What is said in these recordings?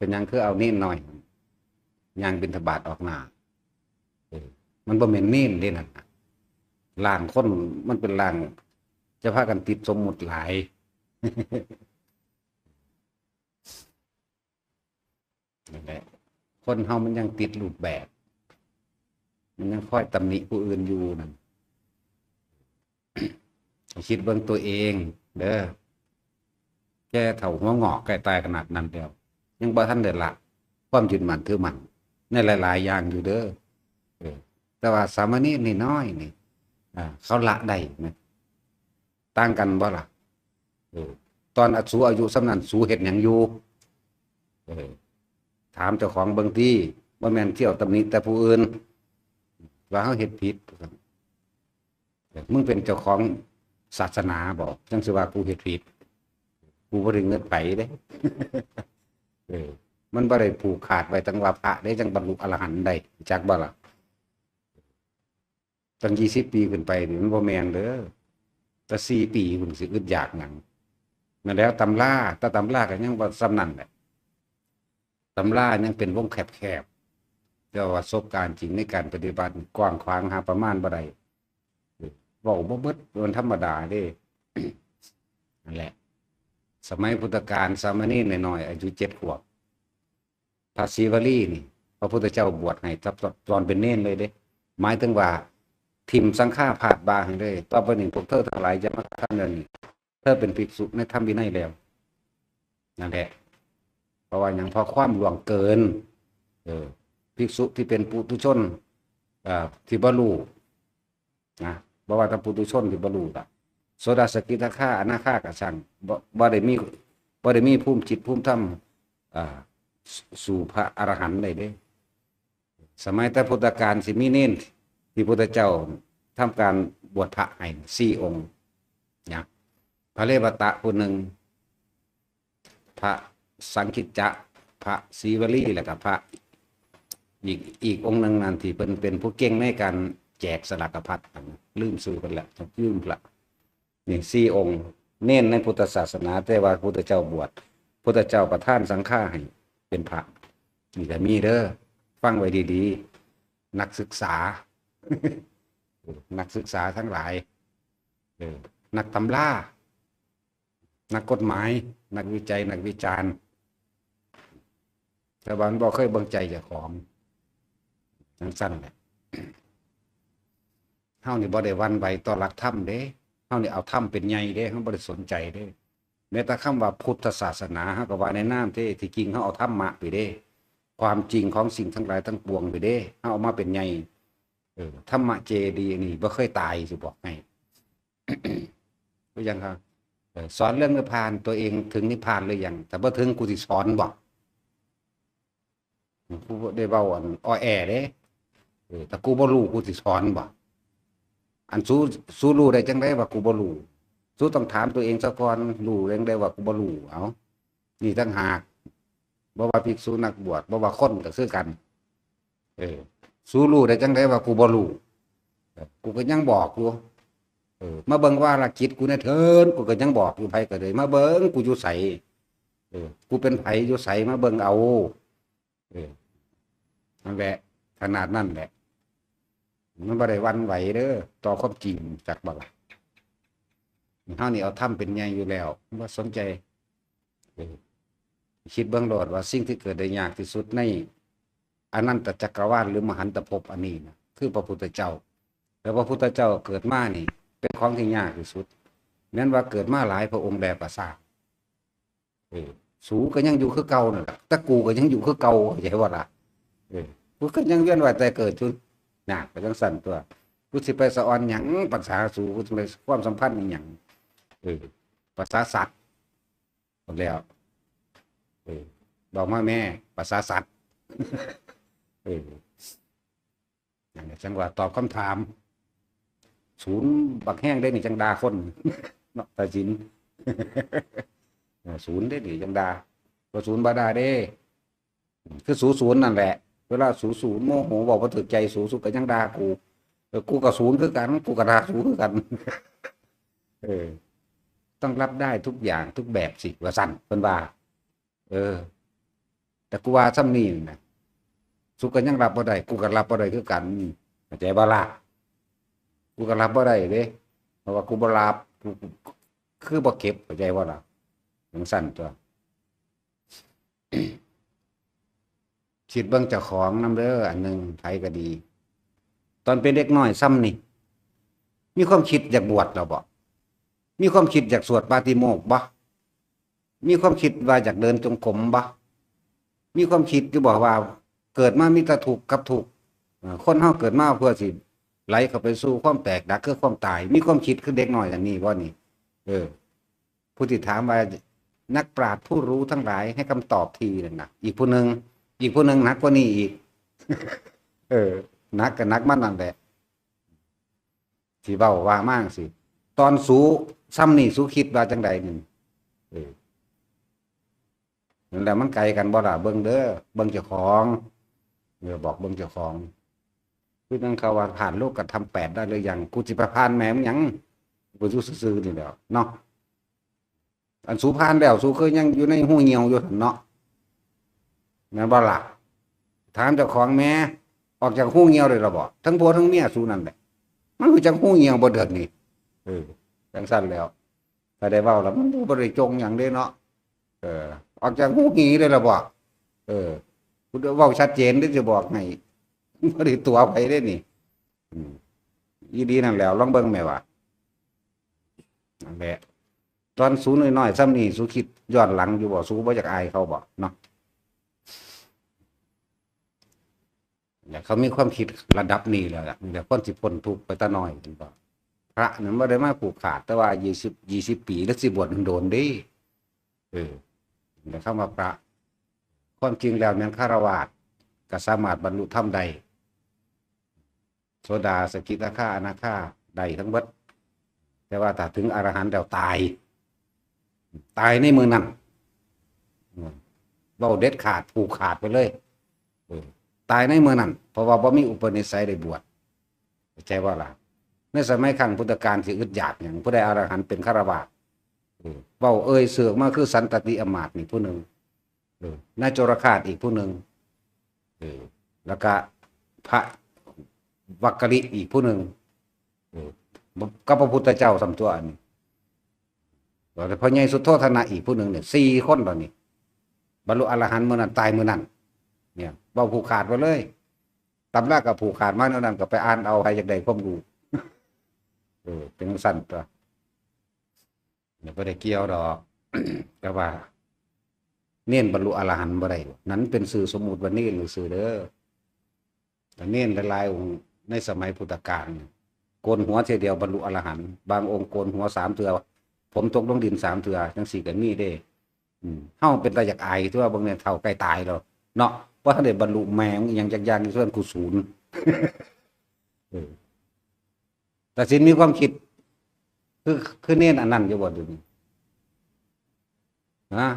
ປັນຫຍັງຄືເອົາເນນນ້ອຍຍ່າງບິນທະບາດອອກໜ້າ? ເອີ ມັນບໍ່ແມ່ນເນນເດ້ນັ້ນນະ ລ້າງຄົນ ມັນເປັນລ້າງ ຈະພາກັນຕິດສົມມຸດຫຼາຍ. ນັ້ນແຫຼະ ຄົນເຮົາມັນຍັງຕິດຮູບແບບ ມັນຍັງຄອຍຕຳໜິຜູ້ອື່ນຢູ່ນັ້ນ. ໃຫ້ຄິດເບິ່ງຕົວເອງເດີ ແກ່ເຖົ້າຫົວງອກໃກ້ຕາຍຂະໜາດນັ້ນແລ້ວ ຍັງບໍ່ທັນໄດ້ລະຄວາມຍຶດໝັ້ນຖືໝັ້ນໃນຫຼາຍໆຢ່າງຢູ່ເດີ. ເອີ ແຕ່ວ່າສາມະເນນນ້ອຍໆນີ້ ອ່າ ເຂົາລະໄດ້ນະ ຕ່າງກັນບໍ່ລະ? ເອີ ຕອນອາ ສູອາຍຸສ່ຳນັ້ນ ສູເຮັດຫຍັງຢູ່? ເອີ ຖາມເຈົ້າຂອງເບິ່ງຕິ ບໍ່ແມ່ນທ່ຽວຕຳໜິແຕ່ຜູ້ອື່ນວ່າເຮົາເຮັດຜິດ. ມຶງເປັນເຈົ້າຂອງສາສະໜາບໍ ຈັ່ງຊິວ່າກູເຮັດຜິດ? ກູບໍ່ໄດ້ເງິດໃຜເດ້. ເອີ ມັນບໍ່ໄດ້ຜູກຂາດໄວ້ຕັ້ງວ່າພະເດ້ ຈັ່ງບັນລຸອະລະຫັນໄດ້ ຮູ້ຈັກບໍ່ລະ? ຕັ້ງຊາວປີຂຶ້ນໄປນີ້ ມັນບໍ່ແມ່ນເດີ ແຕ່ສີ່ປີພຸ້ນ ຊິອຶດຢາກຫຍັງ? ນັ້ນແຫຼະ ຕຳລາ ແຕ່ຕຳລາກໍຍັງບໍ່ສ່ຳນັ້ນແຫຼະ ຕຳລາຍັງເປັນວົງແຄບໆ ແຕ່ວ່າປະສົບການຈິງໃນການປະຕິບັດກວ້າງຂວາງ ຫາປະມານບໍ່ໄດ້ ເວົ້າບໍ່ເບິດ ມັນທຳມະດາເດ້. ນັ້ນແຫຼະ ສະໄໝພຸດທະການ ສາມະເນນນ້ອຍໆ ອາຍຸເຈັດຂວບ ພະສີວະລີນີ້ ພະພຸດທະເຈົ້າບວດໃຫ້ຕອນເປັນເນນເລີຍເດ້ ໝາຍເຖິງວ່າຖິ້ມສັງຄາພາດບາງເລີຍ ຕໍ່ໄປນີ້ພວກເທີທັງຫຼາຍຢ່າມາທຳແນວນີ້ ເທີເປັນພິກສຸໃນທຳວິໄນແລ້ວ. ນັ້ນແຫຼະ ເພາະວ່າຫຍັງ? ເພາະຄວາມລ່ວງເກີນ ເອີ ພິກສຸທີ່ເປັນປຸຖຸຊົນ ເອີ ທີ່ບໍ່ຮູ້ ນະ ບໍ່ວ່າແຕ່ປຸຖຸຊົນທີ່ບໍ່ຮູ້ລະ ໂສດາ ສະກິດາຄາ ອະນາຄາກະຊ່າງ ບໍ່ ບໍ່ໄດ້ມີ ບໍ່ໄດ້ມີພູມຈິດພູມທຳ ອ່າ ສ- ສູ່ພະອະລະຫັນໄດ້ເດ້. ສະໄໝແຕ່ພຸດທະການຊິມີເນນທີ່ພຸດທະເຈົ້າທຳການບວດພະໃຫ້ສີ່ອົງນະ ພະເລວະຕະຜູ້ໜຶ່ງ ພະສັງກິດຈະ ພະສີວະລີ ແລ້ວກະພະອີກ ອີກອົງໜຶ່ງນັ້ນ ທີ່ເພິ່ນເປັນຜູ້ເກັ່ງໃນການແຈກສະຫຼາກະພັດ ລືມຊື່ເພິ່ນແລ້ວ ລືມລະ ນີ້ສີ່ອົງ ເນນໃນພຸດທະສາສະໜາ ແຕ່ວ່າພຸດທະເຈົ້າບວດ ພຸດທະເຈົ້າປະທານສັງຄາໃຫ້ເປັນພະ ນີ້ກະມີເດີ ຟັງໄວ້ດີໆ ນັກສຶກສາ ນັກສຶກສາທັງຫຼາຍ ເອີ ນັກຕຳລາ ນັກກົດໝາຍ ນັກວິໄຈ ນັກວິຈານ ແຕ່ວ່າມັນບໍ່ເຄີຍເບິ່ງໃຈເຈົ້າຂອງ ຈັ່ງຊັ້ນແຫຼະ. ເຮົານີ້ບໍ່ໄດ້ຫວັ່ນໄຫວຕໍ່ຫຼັກທຳເດ້ ເຮົານີ້ເອົາທຳເປັນໃຫຍ່ເດ້ ເຮົາບໍ່ໄດ້ສົນໃຈເດ້. ແມ້ແຕ່ຄຳວ່າພຸດທະສາສະໜາ ເຮົາກໍວ່າໃນນາມເດ້ ທີ່ຈິງເຮົາເອົາທຳມະໄປເດ້ ຄວາມຈິງຂອງສິ່ງທັງຫຼາຍທັງປວງໄປເດ້ ເຮົາເອົາມາເປັນໃຫຍ່. ເອີ ທຳມະເຈດີນີ້ບໍ່ເຄີຍຕາຍ ຊິບອກໃຫ້ ຄືຫຍັງຄະ? ເອີ ສອນເລື່ອງນິບພານ ຕົວເອງເຖິງນິບພານຫຼືຍັງ? ຖ້າບໍ່ເຖິງ ກູຊິສອນບໍ? ກູບໍ່ໄດ້ເວົ້າອັນ ອໍແອເດ້ ເອີ ຖ້າກູບໍ່ຮູ້ ກູຊິສອນບໍ? ອັນ ສູ ສູຮູ້ໄດ້ຈັ່ງໃດວ່າກູບໍ່ຮູ້? ສູຕ້ອງຖາມຕົວເອງຊະກ່ອນ ຮູ້ຈັ່ງໃດວ່າກູບໍ່ຮູ້? ເອົ້າ ນີ້ຕ່າງຫາກ ບໍ່ວ່າພິກສຸນັກບວດ ບໍ່ວ່າຄົນກໍຄືກັນ ເອີ ສູຮູ້ໄດ້ຈັ່ງໃດວ່າກູບໍ່ຮູ້? ເອີ ກູກໍຍັງບອກຢູ່ ເອີ ມາເບິ່ງວາລະກິດກູແດ່ເຖີ້ນ ກູກໍຍັງບອກຢູ່ ໃຜກໍໄດ້ມາເບິ່ງ ກູຢູ່ໃສ ເອີ ກູເປັນໃຜຢູ່ໃສ ມາເບິ່ງເອົາ ເອີ ນັ້ນແຫຼະ ຂະໜາດນັ້ນແຫຼະ ມັນບໍ່ໄດ້ຫວັ່ນໄຫວເດີ ຕໍ່ຄວາມຈິງ ຈັກບໍ່ລະ? ເຮົານີ້ເອົາທຳເປັນໃຫຍ່ຢູ່ແລ້ວ ບໍ່ສົນໃຈ. ເອີ ຄິດເບິ່ງໂລດວ່າສິ່ງທີ່ເກີດໄດ້ຍາກທີ່ສຸດໃນອະນັນຕະຈັກກະວານ ຫຼື ມະຫັນຕະພົບອັນນີ້ນະ ຄືພະພຸດທະເຈົ້າ ແລະ ພະພຸດທະເຈົ້າເກີດມານີ້ເປັນຂອງທີ່ຍາກທີ່ສຸດ ແມ່ນວ່າເກີດມາຫຼາຍພະອົງແດ່ກະຊ່າງ ເອີ ສູກໍຍັງຢູ່ຄືເກົ່ານັ້ນລະ ແຕ່ກູກໍຍັງຢູ່ຄືເກົ່າ ເຂົ້າໃຈບໍ່ລະ? ເອີ ກູກໍຍັງວຽນວ່າຍຕາຍເກີດຢູ່ນະ ກໍຈັ່ງຊັ້ນຕົວະ ກູຊິໄປສະອອນຫຍັງ ປະສາສູ ກູຊິໄປຄວາມສຳພັນອີ່ຫຍັງ? ເອີ ປະສາສັດ ໝົດແລ້ວ ເອີ ບອກມາແມ່ ປະສາສັດ ເອີ ນັ້ນແຫຼະ ຈັ່ງວ່າຕອບຄຳຖາມ ສູນບັກແຮງເດ້ນີ້ ຈັ່ງດ່າຄົນເນາະ ຕາສິນ ເອີ ສູນເດ້ນີ້ຈັ່ງດ່າ ບໍ່ສູນບໍ່ດ່າເດ້ ຄືສູສູນນັ້ນແຫຼະ ເວລາສູສູນໂມໂຫ ເວົ້າບໍ່ຖືກໃຈສູ ສູກໍຍັງດ່າກູ ເອີ ກູກໍສູນຄືກັນ ກູກໍດ່າສູຄືກັນ ເອີ ຕ້ອງຮັບໄດ້ທຸກຢ່າງທຸກແບບຊິ ວ່າຊັ້ນ ເພິ່ນວ່າ ເອີ ແຕ່ກູວ່າຊ່ຳນີ້ນະ ສູກໍຍັງຮັບບໍ່ໄດ້ ກູກໍຮັບບໍ່ໄດ້ຄືກັນ ເຂົ້າໃຈບໍ່ລະ? ກູກໍຮັບບໍ່ໄດ້ເດ້ ເພາະວ່າກູບໍ່ຮັບ ກູ ກູຄືບໍ່ເກັບ ເຂົ້າໃຈບໍ່ລະ? ຈັ່ງຊັ້ນຕົວະ. ຄິດເບິ່ງເຈົ້າຂອງນຳເດີ ອັນໜຶ່ງ ໃຜກໍດີ ຕອນເປັນເດັກນ້ອຍຊ່ຳນີ້ ມີຄວາມຄິດຢາກບວດແລ້ວບໍ່? ມີຄວາມຄິດຢາກສວດປາຕິໂມກບໍ່? ມີຄວາມຄິດວ່າຢາກເດີນຈົງກົມບໍ່? ມີຄວາມຄິດຢູ່ບໍ່ວ່າເກີດມາມີແຕ່ທຸກກັບທຸກ? ເອີ ຄົນເຮົາເກີດມາເພື່ອຊິໄຫຼເຂົ້າໄປສູ່ຄວາມແຕກດັບ ຄືຄວາມຕາຍ. ມີຄວາມຄິດຄືເດັກນ້ອຍອັນນີ້ບໍ່ນີ້? ເອີ ຜູ້ທີ່ຖາມວ່າ ນັກປາດຜູ້ຮູ້ທັງຫຼາຍໃຫ້ຄຳຕອບທີນັ້ນນະ ອີກຜູ້ໜຶ່ງ ອີກຜູ້ໜຶ່ງໜັກກວ່ານີ້ອີກ. ເອີ ໜັກກໍໜັກມັນນັ້ນແຫຼະ ທີ່ເວົ້າວ່າມາຈັ່ງຊີ້ ຕອນສູຊ່ຳນີ້ ສູຄິດວ່າຈັ່ງໃດນີ້? ເອີ ນັ້ນແຫຼະ ມັນໄກກັນບໍ່ລະ? ເບິ່ງເດີ ເບິ່ງເຈົ້າຂອງ ເອີ ບອກເບິ່ງເຈົ້າຂອງ. ຄືຈັ່ງເຂົາວ່າ ຜ່านโลกธรรมแปดได้หรือยัง ກູຊິໄປຜ່ານແມ່ມຶງຫຍັງ ກູຢູ່ຊື່ໆນີ້ແຫຼ້ວເນາະ. ອັນສູຜ່ານແລ້ວ ສູຄືຍັງຢູ່ໃນຮູຫ່ຽວຢູ່ຫັ້ນເນາະ ແມ່ນບໍ່ລະ? ຖາມເຈົ້າຂອງແມ້ ອອກຈາກຮູຫ່ຽວໄດ້ແລ້ວບໍ່? ທັງຜົວທັງເມຍສູນັ້ນແຫຼະ ມັນຮູ້ຈັກຮູຫ່ຽວບໍ່ເດີດນີ້? ເອີ ຈັ່ງຊັ້ນແລ້ວ ຖ້າໄດ້ເວົ້າແລ້ວ ມັນບໍ່ໄດ້ຈົ່ງຫຍັງເດ້ເນາະ. ເອີ ອອກຈາກຮູຫີໄດ້ແລ້ວບໍ່? ເອີ ເວົ້າຊັດເຈນເດ້ ຊິບອກໃຫ້ ບໍ່ໄດ້ຕົວະໃຜເດ້ນີ້. ອືມ ອີ່ດີນັ້ນແຫຼ້ວ ລອງເບິ່ງແມ້ວ່າ ນັ້ນແຫຼະ. ຕອນສູນ້ອຍໆຊ່ຳນີ້ ສູຄິດຍ້ອນຫຼັງຢູ່ບໍ່? ສູບໍ່ຢາກອາຍເຂົາບໍ່ເນາະ? ແລ້ວເຂົາມີຄວາມຄິດລະດັບນີ້ແລ້ວລະ ມີແຕ່ຄົນຊິພົ້ນທຸກໄປແຕ່ນ້ອຍ ເຫັນບໍ່? ພະນັ້ນບໍ່ໄດ້ມາຜູກຂາດແຕ່ວ່າ ຊາວ ຊາວປີ ຫຼືຊິບວດໂດນໆເດ້. ເອີ ແລ້ວຄຳວ່າພະ ຄວາມຈິງແລ້ວແມ່ນຄາລະວາດກໍສາມາດບັນລຸທຳໄດ້. ໂສດາ ສະກິດາຄາ ອະນາຄາ ໄດ້ທັງເບິດ ແຕ່ວ່າຖ້າເຖິງອະລະຫັນແລ້ວຕາຍ ຕາຍໃນມື້ນັ້ນ ເວົ້າເດັດຂາດ ຜູກຂາດໄປເລີຍ ເອີ ຕາຍໃນມື້ນັ້ນ ເພາະວ່າບໍ່ມີອຸປະນິໄສໄດ້ບວດ ເຂົ້າໃຈບໍ່ລະ? ໃນສະໄໝຄັ້ງພຸດທະການຊິອຶດຢາກຫຍັງ ຜູ້ໃດອະລະຫັນເປັນຄາລະວາດ ເອີ ເວົ້າເອີ່ຍເສີກມາຄືສັນຕະຕິອາມາດນີ້ຜູ້ໜຶ່ງ ເອີ ນາຍຈຸລະຄາດອີກຜູ້ໜຶ່ງ ເອີ ແລ້ວກະພະວັກກະລິອີກຜູ້ໜຶ່ງ ເອີ ກັບພະພຸດທະເຈົ້າຊ້ຳຕົວະ ອັນນີ້ ແລ້ວພະໃຫຍ່ສຸດໂທທະນະອີກຜູ້ໜຶ່ງນີ້ ສີ່ຄົນແລ້ວນີ້ ບັນລຸອະລະຫັນມື້ນັ້ນ ຕາຍມື້ນັ້ນ ເວົ້າຜູກຂາດໄປເລີຍ ຕຳລາກໍຜູກຂາດມາແນວນັ້ນ ກໍໄປອ່ານເອົາ ໃຜຢາກໄດ້ຄວາມຮູ້ ເອີ ເປັນຈັ່ງຊັ້ນຕົວະ. ບໍ່ໄດ້ກ່ຽວດອກ ແຕ່ວ່າເນນບັນລຸອະລະຫັນບໍ່ໄດ້ ນັ້ນເປັນຊື່ສົມມຸດວ່າເນນຊື່ເດີ. ແຕ່ເນນຫຼາຍໆອົງໃນສະໄໝພຸດທະການ ໂກນຫົວເທື່ອດຽວບັນລຸອະລະຫັນ ບາງອົງໂກນຫົວສາມເທື່ອ ຜົມຕົກລົງດິນສາມເທື່ອ ຈັ່ງຊີ້ກໍມີເດ້. ອືມ ເຮົາເປັນຕາຢາກອາຍຕົວະ ເບິ່ງແນ່ ເຖົ້າໃກ້ຕາຍແລ້ວເນາະ ບໍ່ທັນໄດ້ບັນລຸແມ່ງອີ່ຫຍັງຈັກຢ່າງຢູ່ເຮືອນກູສູນ ເອີ ຕາສິນມີຄວາມຄິດ ຄື ຄືເນນອັນນັ້ນຢູ່ບໍ່ດຽວນີ້? ຮະ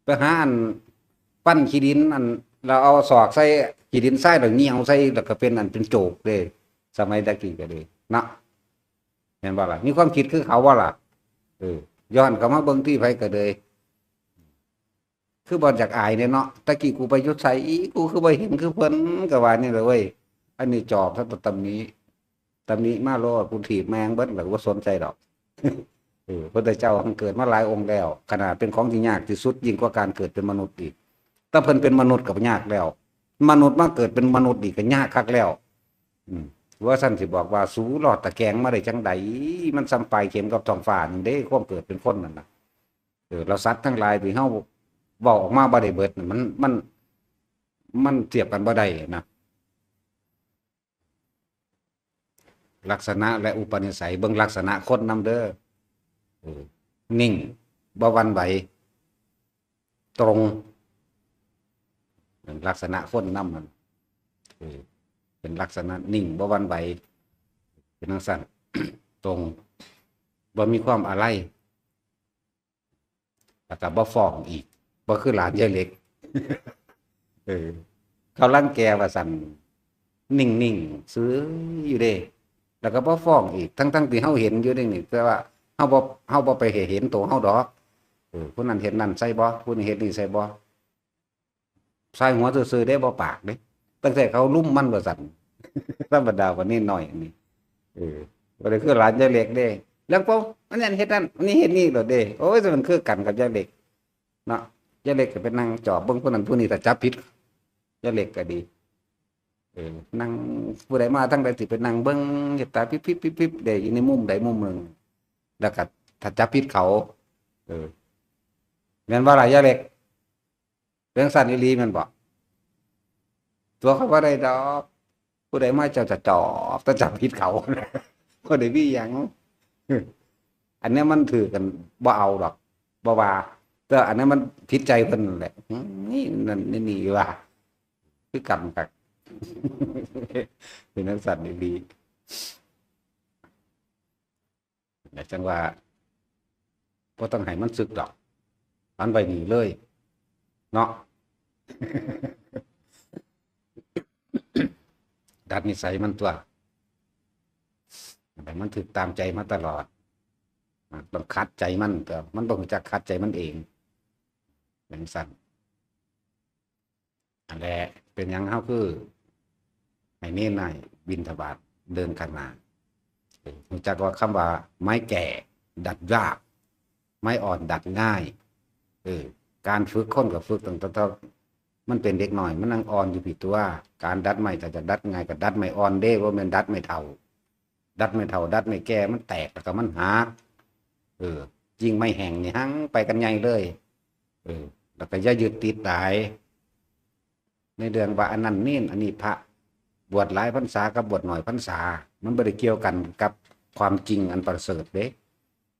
ໄປຫາອັນປັ້ນຂີ້ດິນ ອັນ ແລ້ວເອົາສອກໃສ່ຂີ້ດິນຊາຍ ແລ້ວຍ່ຽວໃສ່ ແລ້ວກໍເປັນອັນເປັນໂຈກເດ້ ສະໄໝຕະກີ້ກໍດີເນາະ ແມ່ນບໍ່ລະ? ມີຄວາມຄິດຄືເຂົາບໍ່ລະ? ເອີ ຍ້ອນເຂົ້າມາເບິ່ງທີ່ໃຜກໍເລີຍ ຄືບໍ່ຢາກອາຍເດ້ເນາະ ຕະກີ້ກູໄປຢູ່ໃສ ອີ ກູຄືບໍ່ເຫັນຄືເພິ່ນ ກໍວ່ານີ້ແຫຼະເວີຍ. ອັນນີ້ຈອບ ຕຳໜິ ຕຳໜິມາໂລດ ກູຖີບແມ່ງເບິດ ແລ້ວກໍບໍ່ສົນໃຈດອກ. ເອີ ພຸດທະເຈົ້າເກີດມາຫຼາຍອົງແລ້ວ ຂະໜາດເປັນຂອງທີ່ຍາກທີ່ສຸດ ຍິ່ງກວ່າການເກີດເປັນມະນຸດອີກ ແຕ່ເພິ່ນເປັນມະນຸດກໍຍາກແລ້ວ ມະນຸດມາເກີດເປັນມະນຸດນີ້ກໍຍາກຄັກແລ້ວ. ອືມ ວ່າຊັ້ນ ຊິບອກວ່າ ສູລອດຕະແກງມາໄດ້ຈັ່ງໃດ? ມັນສ່ຳປາຍເຂັມກັບທ້ອງຟ້ານີ້ເດ້ ຄວາມເກີດເປັນຄົນນັ້ນນະ. ເອີ ແລ້ວສັດທັງຫຼາຍທີ່ເຮົາເວົ້າອອກມາບໍ່ໄດ້ເບິດ ມັນ ມັນ ມັນທຽບກັນບໍ່ໄດ້ນະ. ລັກສະນະ ແລະ ອຸປະນິໄສ ເບິ່ງລັກສະນະຄົນນຳເດີ ເອີ ນິ່ງ ບໍ່ຫວັ່ນໄຫວ ຕົງ ເປັນລັກສະນະຄົນນຳ ເອີ ເປັນລັກສະນະນິ່ງ ບໍ່ຫວັ່ນໄຫວ ເປັນຈັ່ງຊັ້ນ ຕົງ ບໍ່ມີຄວາມອາໄລ ແລ້ວກໍບໍ່ຟ້ອງອີກ ບໍ່ຄືຫຼານຍາຍເລັກ ເອີ ເຂົາລັງແກວ່າຊັ້ນ ນິ່ງໆຊື່ຢູ່ເດ້ ແລ້ວກໍບໍ່ຟ້ອງອີກ ທັງໆທີ່ເຮົາເຫັນຢູ່ເດ້ນີ້ ແຕ່ວ່າເຮົາບໍ່ ເຮົາບໍ່ໄປໃຫ້ເຫັນໂຕເຮົາດອກ ເອີ ຜູ້ນັ້ນເຮັດນັ້ນໃສ່ບໍ່ ຜູ້ນີ້ເຮັດນີ້ໃສ່ບໍ່. ສາຍຫົວຊື່ໆເດ້ ບໍ່ປາກເດ້. ຕັ້ງແຕ່ເຂົາລຸມມັນວ່າຊັ້ນ. ທຳມະດາວ່າເນນນ້ອຍອັນນີ້ ເອີ ບໍ່ໄດ້ຄືຫຼານຍາຍເລັກເດ້. ເລື່ອງເປົ່າ ອັນນັ້ນເຮັດນັ້ນ ອັນນີ້ເຮັດນີ້ໂລດເດ້. ໂອ້ຍ ມັນຄືກັນກັບຍາຍເລັກເນາະ. ຍາຍເລັກກໍໄປນັ່ງຈອບເບິ່ງຜູ້ນັ້ນຜູ້ນີ້ ຖ້າຈັບຜິດ ຍາຍເລັກກໍດີ. ເອີ ນັ່ງ ຜູ້ໃດມາທາງໃດ ຊິໄປນັ່ງເບິ່ງ ເຮັດຕາປິບໆໆໆ ໄດ້ຢູ່ໃນມຸມໃດມຸມໜຶ່ງ ແລ້ວກໍຖ້າຈັບຜິດເຂົາ. ເອີ ແມ່ນບໍ່ລະ ຍາຍເລັກ? ເປັນຈັ່ງຊັ້ນອີ່ຫຼີແມ່ນບໍ່? ຕົວະເຂົາບໍ່ໄດ້ດອກ. ຜູ້ໃດມາເຈົ້າຈະຈອບ ແຕ່ຈັບຜິດເຂົາ ບໍ່ໄດ້ມີຫຍັງ. ອັນນີ້ມັນຖືກກັນ ບໍ່ເອົາດອກ ບໍ່ວ່າ ແຕ່ອັນນັ້ນມັນຜິດໃຈເພິ່ນນັ້ນແຫຼະ. ນີ້ ນັ້ນນີ້ວ່າ ຄືກັນຄັກ ເປັນຈັ່ງຊັ້ນອີ່ຫຼີ. ແລະ ຈັ່ງວ່າ ບໍ່ຕ້ອງໃຫ້ມັນສຶກດອກ ອັນໄວ້ນີ້ເລີຍເນາະ. ດັດນິໄສມັນຕົວະ ໃຫ້ມັນຖືກຕາມໃຈມາຕະຫຼອດ. ຕ້ອງຂັດໃຈມັນ ແຕ່ມັນບໍ່ຮູ້ຈັກຂັດໃຈມັນເອງ ຈັ່ງຊັ້ນ. ອັນແຫຼະ ເປັນຫຍັງເຮົາຄືໃຫ້ເນນນ້ອຍບິນທະບາດເດີນຂ້າງໜ້າ? ເອີ ຮູ້ຈັກວ່າຄຳວ່າ ໄມ້ແກ່ดัดยาก ไม้อ่อนดัดง่าย. ເອີ ການຝຶກຄົນກໍຝຶກຕັ້ງແຕ່ ມັນເປັນເດັກນ້ອຍ ມັນຍັງອ່ອນຢູ່ພີ້ຕົວະ. ການດັດໄມ້ ຖ້າຈະດັດງ່າຍກໍດັດໄມ້ອ່ອນເດ້ ບໍ່ແມ່ນດັດໄມ້ເຖົ້າ. ດັດໄມ້ເຖົ້າ ດັດໄມ້ແກ່ ມັນແຕກ ແລ້ວກໍມັນຫັກ. ເອີ ຍິ່ງໄມ້ແຫ້ງນີ້ ຫັກໄປກັນໃຫຍ່ເລີຍ. ເອີ ແລ້ວກໍຢ່າຍຶດຕິດຫຼາຍ ໃນເລື່ອງວ່າອັນນັ້ນເນນ ອັນນີ້ພະ ບວດຫຼາຍພັນສາກັບບວດໜ້ອຍພັນສາ ມັນບໍ່ໄດ້ກ່ຽວກັນກັບຄວາມຈິງອັນປະເສີດເດ້.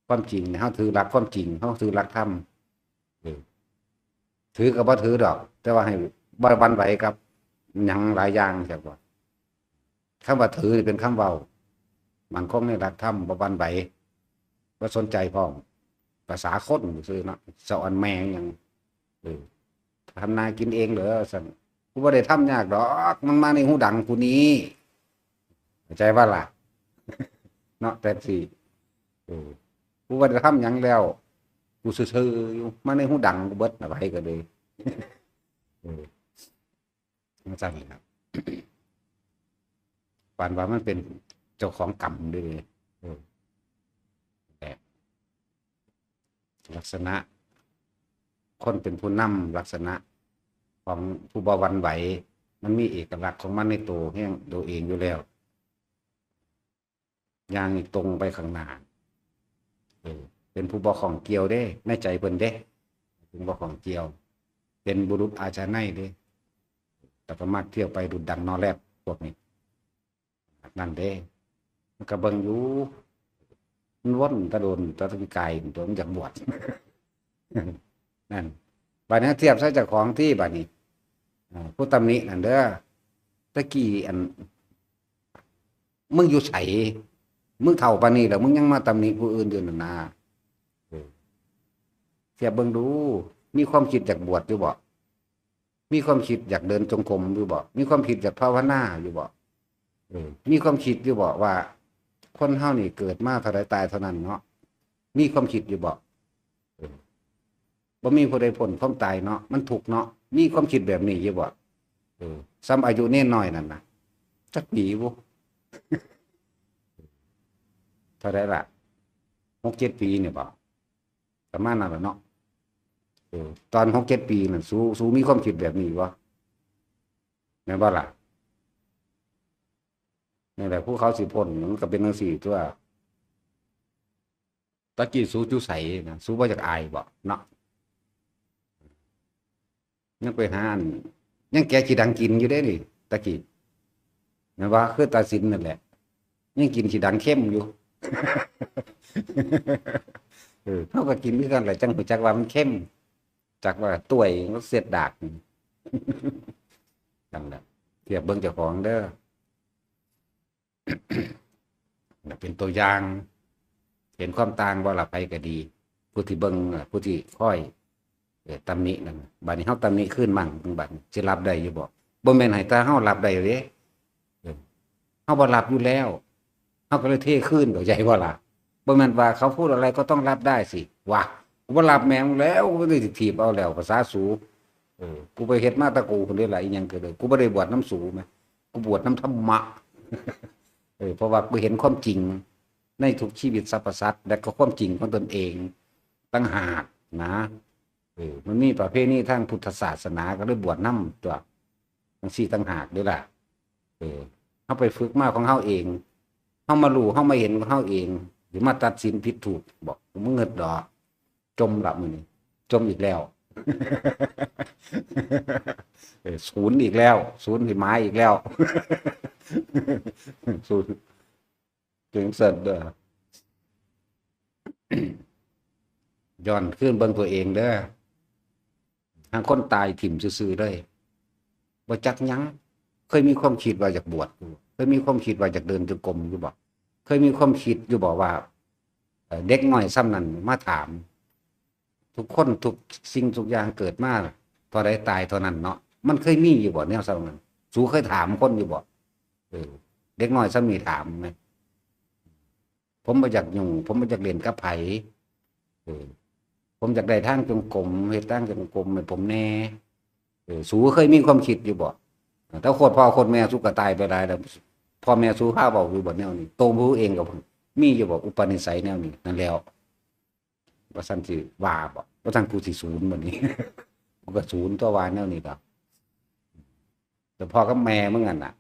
ຄວາມຈິງນີ້ ເຮົາຖືຫຼັກຄວາມຈິງ ເຮົາຖືຫຼັກທຳ. ເອີ ຖືກໍບໍ່ຖືດອກ ແຕ່ວ່າໃຫ້ບໍ່ຫວັ່ນໄຫວກັບຫຍັງຫຼາຍຢ່າງ ຈັ່ງຊີ້. ຄຳວ່າຖືນີ້ເປັນຄຳເວົ້າ ໝັ້ນຄົງໃນຫຼັກທຳ ບໍ່ຫວັ່ນໄຫວ ບໍ່ສົນໃຈພ້ອມ ພາສາຄົນຊື່ເນາະ ສະອອນແມ່ງຫຍັງ. ເອີ ທຳນາກິນເອງເດີຊັ້ນ ກູບໍ່ໄດ້ທຳຍາກດອກ ມັນມາໃນຫູດັງກູນີ້ ເຂົ້າໃຈບໍ່ລະ ເນາະ ແທັກຊີ. ເອີ ກູບໍ່ໄດ້ທຳຫຍັງແລ້ວ ກູຊື່ໆຢູ່ ມາໃນຫູດັງກູເບິດນະ ໃຜກໍດີ. ເອີ ຈັ່ງຊັ້ນແຫຼະ ປານວ່າມັນເປັນເຈົ້າຂອງກຳເດ້. ເອີ ແຕ່ລັກສະນະຄົນເປັນຜູ້ນຳ ລັກສະນະຂອງຜູ້ບໍ່ຫວັ່ນໄຫວ ມັນມີເອກະລັກຂອງມັນໃນໂຕແຮງໂຕເອງຢູ່ແລ້ວ. ຍ່າງນີ້ຕົງໄປຂ້າງໜ້າ ເອີ ເປັນຜູ້ບໍ່ຂ້ອງກ່ຽວເດ້ ໃນໃຈເພິ່ນເດ້ ເປັນບໍ່ຂ້ອງກ່ຽວ ເປັນບຸລຸດອາຊາໄນເດ້. ແຕ່ກໍມັກທ່ຽວໄປດຸດດັງນໍແລັດພວກນີ້ ນັ້ນເດ້. ມັນກໍເບິ່ງຢູ່ ມັນວົນຕະດົນ ຕະກາຍຕົວມັນຢາກບວດ ນັ້ນ. ບາດນີ້ທຽບໃສ່ເຈົ້າຂອງຕິ ບາດນີ້ ເອີ ຜູ້ຕຳໜິນັ້ນເດີ ຕະກີ້ອັນ ມຶງຢູ່ໃສ? ມຶງເຖົ້າປານນີ້ແລ້ວ ມຶງຍັງມາຕຳໜິຜູ້ອື່ນຢູ່ນັ້ນນາ. ເອີ ທຽບເບິ່ງດູ ມີຄວາມຄິດຢາກບວດຢູ່ບໍ່? ມີຄວາມຄິດຢາກເດີນຈົງກົມຢູ່ບໍ່? ມີຄວາມຄິດຢາກພາວະນາຢູ່ບໍ່? ເອີ ມີຄວາມຄິດຢູ່ບໍ່ວ່າ ຄົນເຮົານີ້ເກີດມາເທົ່າໃດຕາຍເທົ່ານັ້ນເນາະ? ມີຄວາມຄິດຢູ່ບໍ່? ເອີ ບໍ່ມີຜູ້ໃດພົ້ນຄວາມຕາຍເນາະ ມັນທຸກເນາະ. ມີຄວາມຄິດແບບນີ້ຢູ່ບໍ່? ເອີ ສ່ຳອາຍຸເນນນ້ອຍນັ້ນນະ ຈັກປີບຸ? ເທົ່າໃດລະ? ຫົກເຈັດປີນີ້ບໍ? ປະມານນັ້ນລະເນາະ. ເອີ ຕອນຫົກເຈັດປີນັ້ນ ສູ ສູມີຄວາມຄິດແບບນີ້ບໍ່? ແມ່ນບໍ່ລະ? ນີ້ແຫຼະ ຜູ້ເຂົາຊິພົ້ນ ມັນກໍເປັນຈັ່ງຊີ້ຕົວະ. ຕະກີ້ສູຢູ່ໃສນະ? ສູບໍ່ຢາກອາຍບໍເນາະ? ຍັງໄປຫາອັນ ຍັງແກະຂີ້ດັງກິນຢູ່ເດ້ນີ້ ຕະກີ້ ແມ່ນບໍ່? ຄືຕາສິນນັ້ນແຫຼະ ຍັງກິນຂີ້ດັງເຄັມຢູ່. ເອີ ເຮົາກໍກິນຄືກັນແຫຼະ ຈັ່ງຮູ້ຈັກວ່າມັນເຄັມ ຈັກວ່າຕ້ວຍ ເສດດາກ ນັ້ນແຫຼະ. ທຽບເບິ່ງເຈົ້າຂອງເດີ. ເປັນຕົວຢ່າງ ເຫັນຄວາມຕ່າງບໍ່ລະ? ໃຜກໍດີ ຜູ້ທີ່ເບິ່ງ ຜູ້ທີ່ຄອຍ ເອີ ຕຳໜິນັ້ນ ບາດນີ້ເຮົາຕຳໜິຄືນມັນ ບາດນີ້ຊິຮັບໄດ້ຢູ່ບໍ່? ບໍ່ແມ່ນໃຫ້ແຕ່ເຮົາຮັບໄດ້ເດ້ ເອີ ເຮົາບໍ່ຮັບຢູ່ແລ້ວ ເຮົາກໍເລີຍເທຄືນ ເຂົ້າໃຈບໍ່ລະ? ບໍ່ແມ່ນວ່າເຂົາພູດອະໄລກໍຕ້ອງຮັບໄດ້ຊິ ຫວາ ກູບໍ່ຮັບແມ່ງແລ້ວ ກູຊິຖີບເອົາແລ້ວ ພາສາສູ ເອີ ກູໄປເຮັດມາແຕ່ກູພຸ້ນເດ້ລະ ອີ່ຫຍັງກໍເລີຍ ກູບໍ່ໄດ້ບວດນຳສູແມ ກູບວດນຳທຳມະ ເອີ ເພາະວ່າກູເຫັນຄວາມຈິງໃນທຸກຊີວິດສັບພະສັດ ແລະກໍຄວາມຈິງຂອງຕົນເອງຕ່າງຫາກນະ ເອີ ມັນມີປະເພນີທາງພຸດທະສາສະໜາ ກໍເລີຍບວດນຳຕົວະ ຈັ່ງຊີ້ຕ່າງຫາກເດ້ລະ ເອີ ເຮົາໄປຝຶກມາຂອງເຮົາເອງ ເຮົາມາຮູ້ ເຮົາມາເຫັນຂອງເຮົາເອງ ຊິມາຕັດສິນຜິດຖືກບໍ? ບໍ່ງຶດດອກ. ຈົມລະມື້ນີ້ ຈົມອີກແລ້ວ ເອີ ສູນອີກແລ້ວ ສູນຊິໝາຍອີກແລ້ວ ສູນ ຈັ່ງຊັ້ນເດີ ຍ້ອນຄືນເບິ່ງຕົວເອງເດີ ຫາງຄົນຕາຍຖິ້ມຊື່ໆເລີຍ ບໍ່ຈັກຫຍັງ. ເຄີຍມີຄວາມຄິດວ່າຢາກບວດຢູ່? ເຄີຍມີຄວາມຄິດວ່າຢາກເດີນຈົງກົມຢູ່ບໍ່? ເຄີຍມີຄວາມຄິດຢູ່ບໍ່ວ່າ ເອີ ເດັກນ້ອຍຊ່ຳນັ້ນມາຖາມ ທຸກຄົນ ທຸກສິ່ງທຸກຢ່າງເກີດມາເທົ່າໃດຕາຍເທົ່ານັ້ນເນາະ ມັນເຄີຍມີຢູ່ບໍ່ແນວຊ່ຳນັ້ນ? ສູເຄີຍຖາມຄົນຢູ່ບໍ່? ເອີ ເດັກນ້ອຍຊ່ຳນີ້ຖາມແມ ຜົມບໍ່ຢາກຫຍຸ້ງ ຜົມບໍ່ຢາກຫຼິ້ນກັບໃຜ ເອີ ຜົມຢາກໄດ້ທາງຈົງກົມ ເຮັດທາງຈົງກົມໃຫ້ຜົມແດ່ ເອີ ສູເຄີຍມີຄວາມຄິດຢູ່ບໍ່? ແຕ່ໂຄດພໍ່ໂຄດແມ່ສູກໍຕາຍໄປຫຼາຍແລ້ວ ພໍ່ແມ່ສູພາເວົ້າຢູ່ບໍ່ແນວນີ້? ໂຕສູເອງກໍມີຢູ່ບໍ່ອຸປະນິໄສແນວນີ້? ນັ້ນແລ້ວ ວ່າຊັ້ນຊິວ່າບໍ່? ວ່າຊັ້ນກູຊິສູນບັດນີ້ ກູກໍສູນຕົວະວ່າແນວນີ້ດອກ. ແຕ່ພໍ່ກັບແມ່ມຶງຫັ້ນນະ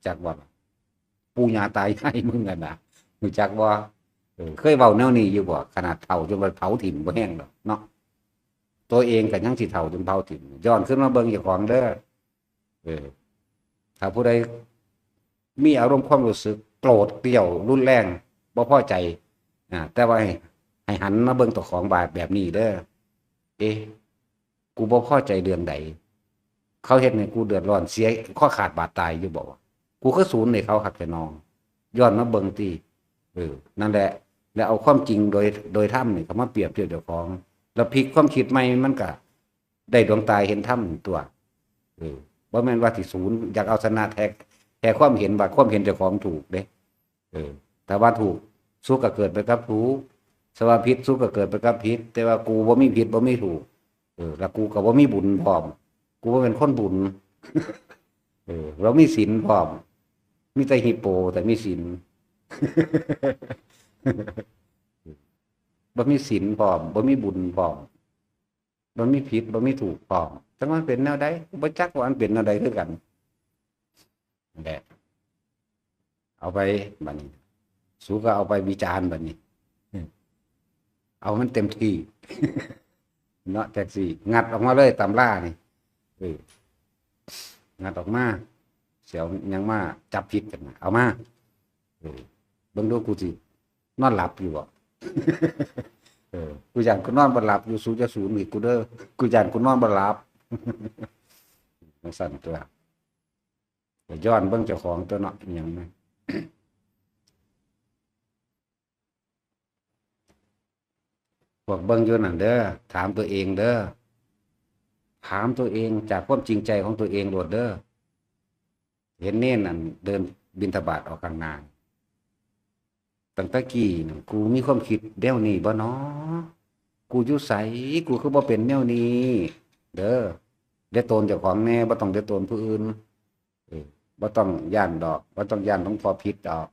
ຈັກບໍ່? ປູ່ຍ່າຕາຍາຍມຶງຫັ້ນນະ ຮູ້ຈັກບໍ່? ເອີ ເຄີຍເວົ້າແນວນີ້ຢູ່ບໍ່? ຂະໜາດເຖົ້າຈົນວ່າເຜົາຖິ້ມບໍ່ແຮງດອກເນາະ ຕົວເອງກໍຍັງຊິເຖົ້າຈົນເຜົາຖິ້ມ. ຍ້ອນຄືນມາເບິ່ງເຈົ້າຂອງເດີ ເອີ ຖ້າຜູ້ໃດມີອາລົມຄວາມຮູ້ສຶກໂກດກ້ຽວ ຮຸນແຮງ ບໍ່ພໍໃຈ ອາ ແຕ່ວ່າໃຫ້ ໃຫ້ຫັນມາເບິ່ງເຈົ້າຂອງບາດແບບນີ້ເດີ ເອ ກູບໍ່ພໍໃຈເລື່ອງໃດ? ເຂົາເຮັດໃຫ້ກູເດືອດຮ້ອນ ເສຍຄໍຂາດບາດຕາຍຢູ່ບໍ່ວະ? ກູຄືສູນໃຫ້ເຂົາຄັກແທ້ໜໍ? ຍ້ອນມາເບິ່ງຕິ ເອີ ນັ້ນແຫຼະ ແລ້ວເອົາຄວາມຈິງໂດຍ ໂດຍທຳນີ້ເຂົ້າມາປຽບທຽບເຈົ້າຂອງ ແລ້ວພິກຄວາມຄິດໃໝ່ ມັນກະໄດ້ດວງຕາເຫັນທຳຕົວະ. ເອີ ບໍ່ແມ່ນວ່າຊິສູນ ຢາກເອົາຊະນະແທ້ ແທ້ຄວາມເຫັນວ່າຄວາມເຫັນເຈົ້າຂອງຖືກເດ້. ເອີ ຖ້າວ່າຖືກ ສູກໍເກີດໄປກັບຖືກ, ຖ້າວ່າຜິດ ສູກໍເກີດໄປກັບຜິດ, ແຕ່ວ່າກູບໍ່ມີຜິດບໍ່ມີຖືກ. ເອີ ແລ້ວກູກໍບໍ່ມີບຸນພ້ອມ, ກູບໍ່ແມ່ນຄົນບຸນ. ເອີ ບໍ່ມີສິນພ້ອມ, ມີແຕ່ຮິບໂປແຕ່ມີສິນ. ບໍ່ມີສິນພ້ອມ, ບໍ່ມີບຸນພ້ອມ, ບໍ່ມີຜິດບໍ່ມີຖືກພ້ອມ. ຈັກມັນເປັນແນວໃດ? ບໍ່ຈັກວ່າມັນເປັນແນວໃດຄືກັນ. ແຫຼະ ເອົາໄປບັດນີ້ ສູກໍເອົາໄປວິຈານບັດນີ້ ເອົາມັນເຕັມທີ່ເນາະ ແທັກຊີ ງັດອອກມາເລີຍຕຳລານີ້ ເອີ ງັດອອກມາ ຊິເອົາຫຍັງມາຈັບຜິດກັນນະ ເອົາມາ ເອີ ເບິ່ງດູ ກູຊິນອນຫຼັບຢູ່ບໍ່? ເອີ ກູຢ້ານກູນອນບໍ່ຫຼັບຢູ່ ສູຢ່າສູນອີກກູເດີ ກູຢ້ານກູນອນບໍ່ຫຼັບ ຈັ່ງຊັ້ນຕົວະ. ກໍຍ້ອນເບິ່ງເຈົ້າຂອງຕົວະເນາະ ອີ່ຫຍັງນະ ພວກເບິ່ງຢູ່ນັ້ນເດີ ຖາມຕົວເອງເດີ ຖາມຕົວເອງຈາກຄວາມຈິງໃຈຂອງຕົວເອງໂລດເດີ. ເຫັນເນນນັ້ນເດີນບິນທະບາດອອກຂ້າງໜ້າ ຕັ້ງແຕ່ກີ້ນັ້ນ ກູມີຄວາມຄິດແນວນີ້ບໍ່ນໍ? ກູຢູ່ໃສ? ກູຄືບໍ່ເປັນແນວນີ້? ເດີ ເດໂຕນເຈົ້າຂອງແດ່ ບໍ່ຕ້ອງເດໂຕນຜູ້ອື່ນ. ເອີ ບໍ່ຕ້ອງຢ້ານດອກ ບໍ່ຕ້ອງຢ້ານຫຼວງພໍ່ຜິດດອກ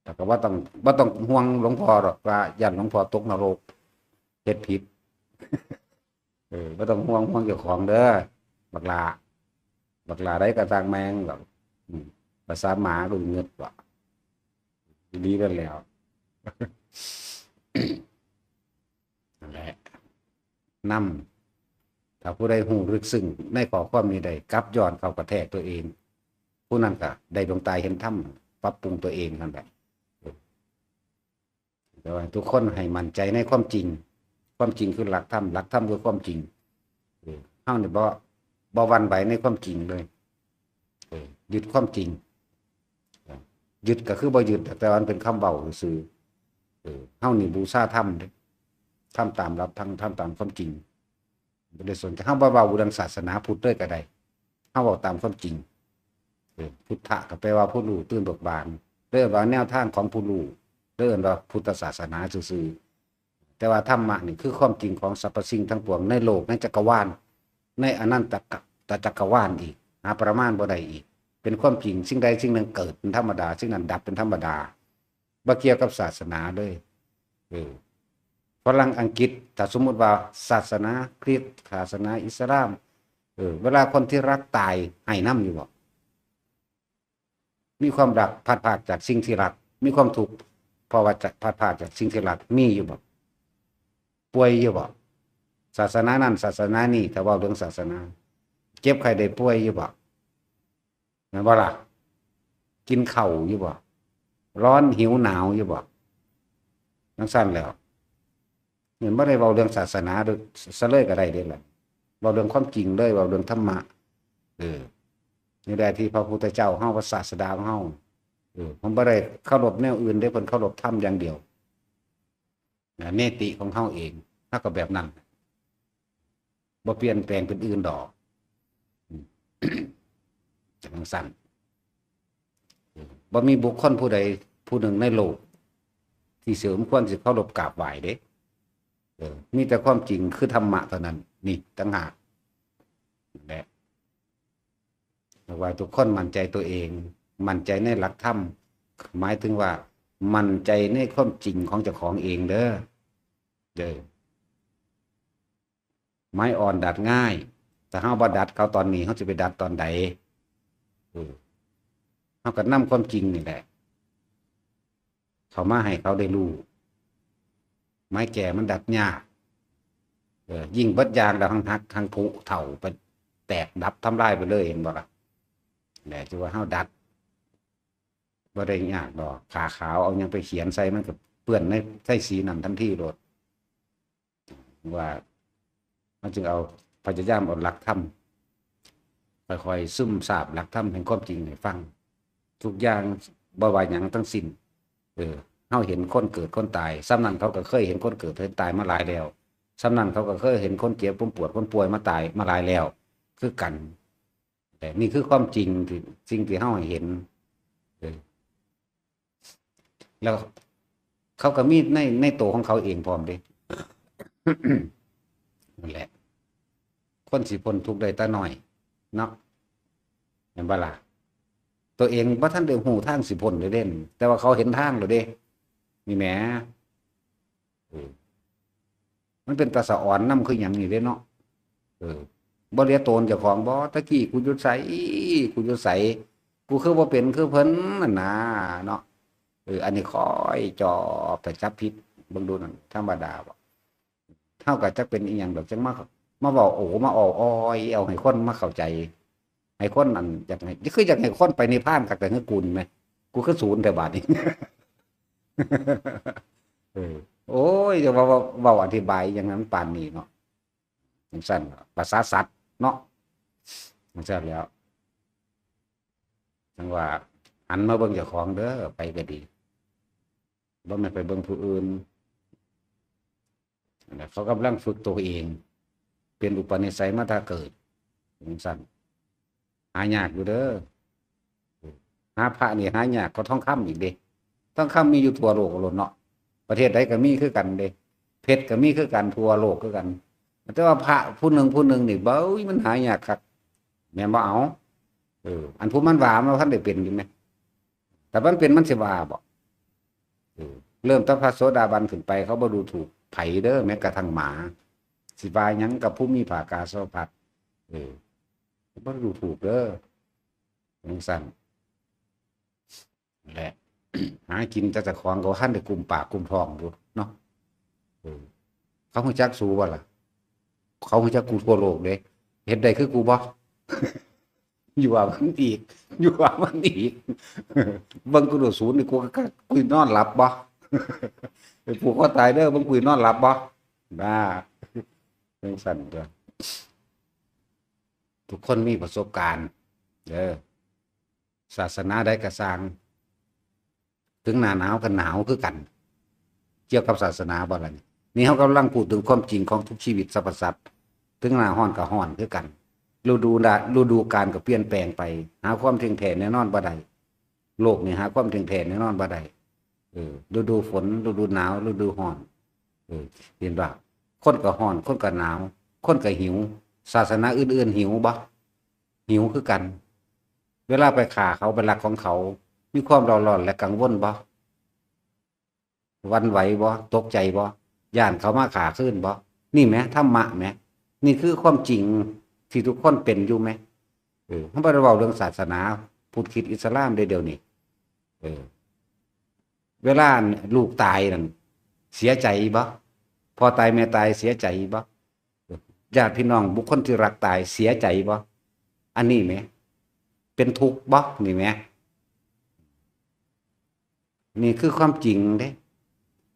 ແລ້ວກໍບໍ່ຕ້ອງ ບໍ່ຕ້ອງຫ່ວງຫຼວງພໍ່ດອກ ວ່າຢ້ານຫຼວງພໍ່ຕົກນະລົກ ເຮັດຜິດ. ເອີ ບໍ່ຕ້ອງຫ່ວງ ຫ່ວງເຈົ້າຂອງເດີ ບັກຫຼ້າ ບັກຫຼ້າໃດກໍຊ່າງແມ່ງດອກ. ອືມ ພາສາໝາກໍງຶດວ່າ ດີແລ້ວ ນັ້ນແຫຼະ ນຳ ຖ້າຜູ້ໃດຮູ້ເລິກເຊິ່ງໃນຂໍ້ຄວາມນີ້ໄດ້ ກັບຍ້ອນເຂົ້າກະແທກຕົວເອງ ຜູ້ນັ້ນກໍໄດ້ດວງຕາເຫັນທຳ ປັບປຸງຕົວເອງນັ້ນແຫຼະ. ແຕ່ວ່າທຸກຄົນໃຫ້ໝັ້ນໃຈໃນຄວາມຈິງ ຄວາມຈິງຄືຫຼັກທຳ ຫຼັກທຳຄືຄວາມຈິງ. ເອີ ເຮົານີ້ບໍ່ ບໍ່ຫວັ່ນໄຫວໃນຄວາມຈິງເລີຍ. ເອີ ຍຶດຄວາມຈິງ ຍຶດກໍຄືບໍ່ຍຶດ ແຕ່ວ່າມັນເປັນຄຳເວົ້າຊື່ໆ. ເອີ ເຮົານີ້ບູຊາທຳເດ້ ທຳຕາມຫຼັກທຳ ທຳຕາມຄວາມຈິງ. ບໍ່ໄດ້ສົນໃຈ ເຮົາບໍ່ເວົ້າເລື່ອງສາສະໜາພຸດເລີຍກໍໄດ້ ເຮົາເວົ້າຕາມຄວາມຈິງ. ເອີ ພຸດທະກໍແປວ່າຜູ້ຮູ້ຕື່ນເບີກບານ ເອີ້ນວ່າແນວທາງຂອງຜູ້ຮູ້ ເອີ້ນວ່າພຸດທະສາສະໜາຊື່ໆ. ແຕ່ວ່າທຳມະນີ້ຄືຄວາມຈິງຂອງສັບພະສິ່ງທັງປວງໃນໂລກ ໃນຈັກກະວານ. ໃນອະນັນຕະກະ ຕະຈັກກະວານອີກ ຫາປະມານບໍ່ໄດ້ອີກ. ເປັນຄວາມຈິງ, ສິ່ງໃດສິ່ງໜຶ່ງເກີດເປັນທຳມະດາ, ສິ່ງນັ້ນດັບເປັນທຳມະດາ, ບໍ່ກ່ຽວກັບສາສະໜາເລີຍ. ເອີ ຝຣັ່ງ ອັງກິດ, ຖ້າສົມມຸດວ່າສາສະໜາຄຣິດ, ສາສະໜາອິດສະລາມ, ເອີ ເວລາຄົນທີ່ຮັກຕາຍ ໄຫ້ນຳຢູ່ບໍ່? ມີຄວາມຮັກ ພັດພາກຈາກສິ່ງທີ່ຮັກ, ມີຄວາມທຸກເພາະວ່າຈະພັດພາກຈາກສິ່ງທີ່ຮັກ ມີຢູ່ບໍ່? ປ່ວຍຢູ່ບໍ່? ສາສະໜານັ້ນ ສາສະໜານີ້ ຖ້າເວົ້າເລື່ອງສາສະໜາ ເຈັບໄຂ້ໄດ້ປ່ວຍຢູ່ບໍ່? ແມ່ນບໍ່ລະ? ກິນເຂົ້າຢູ່ບໍ່? ຮ້ອນ ຫິວ ໜາວຢູ່ບໍ່? ຈັ່ງຊັ້ນແລ້ວ ແມ່ນບໍ່ໄດ້ເວົ້າເລື່ອງສາສະໜາຊະເລີຍກໍໄດ້ເດ້ລະ, ເວົ້າເລື່ອງຄວາມຈິງເລີຍ, ເວົ້າເລື່ອງທຳມະ. ເອີ ນີ້ແຫຼະທີ່ພະພຸດທະເຈົ້າເຮົາ, ພະສາສະດາຂອງເຮົາ, ເອີ ເພິ່ນບໍ່ໄດ້ເຄົາລົບແນວອື່ນເດ້, ເພິ່ນເຄົາລົບທຳຢ່າງດຽວ. ເນຕິຂອງເຮົາເອງ ເຮົາກໍແບບນັ້ນ, ບໍ່ປ່ຽນແປງເປັນອື່ນດອກ. ຈັ່ງຊັ້ນ ບໍ່ມີບຸກຄົນຜູ້ໃດຜູ້ໜຶ່ງໃນໂລກທີ່ສົມຄວນຊິເຄົາລົບກາບໄຫວ້ເດ້. ເອີ ມີແຕ່ຄວາມຈິງຄືທຳມະເທົ່ານັ້ນ. ນີ້ຕ່າງຫາກແຫຼະ ເພາະວ່າທຸກຄົນໝັ້ນໃຈຕົວເອງ, ໝັ້ນໃຈໃນຫຼັກທຳ, ໝາຍເຖິງວ່າໝັ້ນໃຈໃນຄວາມຈິງຂອງເຈົ້າຂອງເອງເດີ. ເດີ ໄມ້ອ່ອນດັດງ່າຍ, ຖ້າເຮົາບໍ່ດັດເຂົາຕອນນີ້ ເຮົາຊິໄປດັດຕອນໃດ? ເອີ ເຮົາກໍນຳຄວາມຈິງນີ້ແຫຼະ ເຂົ້າມາໃຫ້ເຂົາໄດ້ຮູ້. ໄມ້ແກ່ມັນດັດຍາກ. ເອີ ຍິ່ງເບິດຢ່າງແລ້ວ ທັງຫັກ ທັງຜຸເຖົ້າໄປ ແຕກດັບທຳລາຍໄປເລີຍ, ເຫັນບໍ່ລະ? ແຫຼະ ຖືວ່າເຮົາດັດບໍ່ໄດ້ຍາກດອກ, ຜ້າຂາວເອົາຫຍັງໄປຂຽນໃສ່ ມັນກໍເປື້ອນໃນ ໃນສີນັ້ນທັນທີໂລດ. ວ່າມັນຈຶ່ງເອົາ ພະຍາຍາມເອົາຫຼັກທຳ ຄ່ອຍໆຊຶມຊາບຫຼັກທຳແຫ່ງຄວາມຈິງໃຫ້ຟັງ. ທຸກຢ່າງ ບໍ່ວ່າຫຍັງທັງສິ້ນ, ເອີ ເຮົາເຫັນຄົນເກີດຄົນຕາຍ, ສ່ຳນັ້ນເຂົາກໍເຄີຍເຫັນຄົນເກີດເຫັນຕາຍມາຫຼາຍແລ້ວ, ສ່ຳນັ້ນເຂົາກໍເຄີຍເຫັນຄົນເຈັບຄົນປວດຄົນປ່ວຍມາຕາຍມາຫຼາຍແລ້ວຄືກັນ. ແຕ່ນີ້ຄືຄວາມຈິງທີ່ ສິ່ງທີ່ເຮົາໃຫ້ເຫັນ. ເອີ ແລ້ວເຂົາກໍມີໃນ ໃນໂຕຂອງເຂົາເອງພ້ອມເດ້. ນັ້ນແຫຼະ ຄົນຊິພົ້ນທຸກໄດ້ຕາໜ້ອຍເນາະ, ແມ່ນບໍ່ລະ? ຕົວເອງບໍ່ທັນໄດ້ຮູ້ທາງຊິພົ້ນເດ້, ແຕ່ວ່າເຂົາເຫັນທາງແລ້ວເດ້. ນີ້ແໝ ເອີ ມັນເປັນຕາສະອອນນຳຄືຫຍັງນີ້ເດ້ເນາະ. ເອີ ບໍ່ເຫຼືອໂຕນເຈົ້າຂອງບໍ? ແຕ່ກີ້ກູຢູ່ໃສ ກູຢູ່ໃສ ກູຄືບໍ່ເປັນຄືເພິ່ນນັ້ນນາເນາະ. ເອີ ອັນນີ້ຄ່ອຍຈອບ ຖ້າຈັບຜິດເບິ່ງດູນັ້ນ ທຳມະດາບໍ? ເຮົາກໍຈັກເປັນອີ່ຫຍັງດອກ ຈັ່ງມາ ມາເວົ້າໂອ້ ມາເວົ້າອ້ອຍແອວໃຫ້ຄົນມາເຂົ້າໃຈ. ໃຫ້ຄົນ ອັນ ຢາກໃຫ້ ຄືຢາກໃຫ້ຄົນໄປນິບພານຄັກແຕ່ ຄືກູນີ້ແມ ກູຄືສູນແທ້ບາດນີ້. ເອີ ໂອ້ຍ ຈະວ່າເວົ້າ ເວົ້າອະທິບາຍຫຍັງນັ້ນປານນີ້ເນາະ. ຈັ່ງຊັ້ນປະສາດສັດເນາະ. ຈັ່ງຊັ້ນແລ້ວ ຈັ່ງວ່າຫັນມາເບິ່ງເຈົ້າຂອງເດີ ໃຜກໍດີ, ບໍ່ແມ່ນໄປເບິ່ງຜູ້ອື່ນ. ນັ້ນແຫຼະ ເຂົາກຳລັງຝຶກໂຕເອງ ເປັນອຸປະນິໄສມາຖ້າເກີດ. ຈັ່ງຊັ້ນ ຫາຍາກຢູ່ເດີ. ຫາພະນີ້ຫາຍາກກວ່າທອງຄຳອີກເດ້. ທອງຄຳມີຢູ່ທົ່ວໂລກໂລດເນາະ, ປະເທດໃດກໍມີຄືກັນເດ້, ເພັດກໍມີຄືກັນ ທົ່ວໂລກຄືກັນ. ແຕ່ວ່າພະຜູ້ໜຶ່ງຜູ້ໜຶ່ງນີ້ ເບິ່ງ ມັນຫາຍາກຄັກ ແມ່ນບໍ່? ເອົາ ເອີ ອັນຜູ້ມັນວ່າມັນບໍ່ທັນໄດ້ເປັນຢູ່ແມ. ຖ້າມັນເປັນມັນຊິວ່າບໍ? ເອີ ເລີ່ມແຕ່ພະໂສດາບັນຂຶ້ນໄປ ເຂົາບໍ່ດູຖູກໃຜເດີ, ແມ້ກະທັ່ງໝາ. ຊິວ່າຫຍັງກັບຜູ້ມີຜ້າກາສາວະພັດ? ເອີ ບໍ່ດູຖູກເດີ. ຈັ່ງຊັ້ນແຫຼະ ຫາກິນແຕ່ເຈົ້າຂອງ ກໍບໍ່ທັນໄດ້ກຸ້ມປາກກຸ້ມທ້ອງຢູ່ເນາະ. ເອີ ເຂົາຮູ້ຈັກສູບໍ່ລະ? ເຂົາຮູ້ຈັກກູທົ່ວໂລກເດ້. ເຮັດໄດ້ຄືກູບໍ່? ຢູ່ວ່າມັນອີກ ຢູ່ວ່າມັນອີກ. ເບິ່ງກູດູສູນນີ້ ກູກໍ ກູນອນຫຼັບບໍ່? ໄປຜູກຄໍຕາຍເດີ ເບິ່ງກູນອນຫຼັບບໍ່? ນາ ຈັ່ງຊັ້ນຕົວະ. ທຸກຄົນມີປະສົບການເດີ. ສາສະໜາໃດກໍຊ່າງ ເຖິງໜ້າໜາວກໍໜາວຄືກັນ. ກ່ຽວກັບສາສະໜາບໍ່ລະນີ້? ນີ້ເຮົາກຳລັງພູດເຖິງຄວາມຈິງຂອງທຸກຊີວິດສັບພະສັດ. ເຖິງໜ້າຮ້ອນກໍຮ້ອນຄືກັນ. ລະດູ ລະດູການກໍປ່ຽນແປງໄປ. ຫາຄວາມທ່ຽງແທ້ແນ່ນອນບໍ່ໄດ້. ໂລກນີ້ຫາຄວາມທ່ຽງແທ້ແນ່ນອນບໍ່ໄດ້. ເອີ ລະດູຝົນ ລະດູໜາວ ລະດູຮ້ອນ. ເອີ ເຫັນບໍ່? ຄົນກໍຮ້ອນ ຄົນກໍໜາວ ຄົນກໍຫິວ. ສາສະໜາອື່ນໆຫິວບໍ່? ຫິວຄືກັນ. ເວລາໄປຂ້າເຂົາ ໄປລັກຂອງເຂົາ ມີຄວາມເລົ່າຮ້ອນ ແລະ ກັງວົນບໍ່? ຫວັ່ນໄຫວບໍ່? ຕົກໃຈບໍ່? ຢ້ານເຂົາມາຂ້າຄືນບໍ່? ນີ້ແໝ ທຳມະແໝ. ນີ້ຄືຄວາມຈິງທີ່ທຸກຄົນເປັນຢູ່ແໝ. ເອີ ເຮົາບໍ່ໄດ້ເວົ້າເລື່ອງສາສະໜາພຸດຄຣິດອິດສະລາມເດ້ ດຽວນີ້. ເອີ ເວລາລູກຕາຍນັ້ນ ເສຍໃຈບໍ່? ພໍ່ຕາຍແມ່ຕາຍເສຍໃຈບໍ່? ຍາດພີ່ນ້ອງບຸກຄົນທີ່ຮັກຕາຍເສຍໃຈບໍ່? ອັນນີ້ແໝ ເປັນທຸກບໍ່? ນີ້ແໝ ນີ້ຄືຄວາມຈິງເດ້.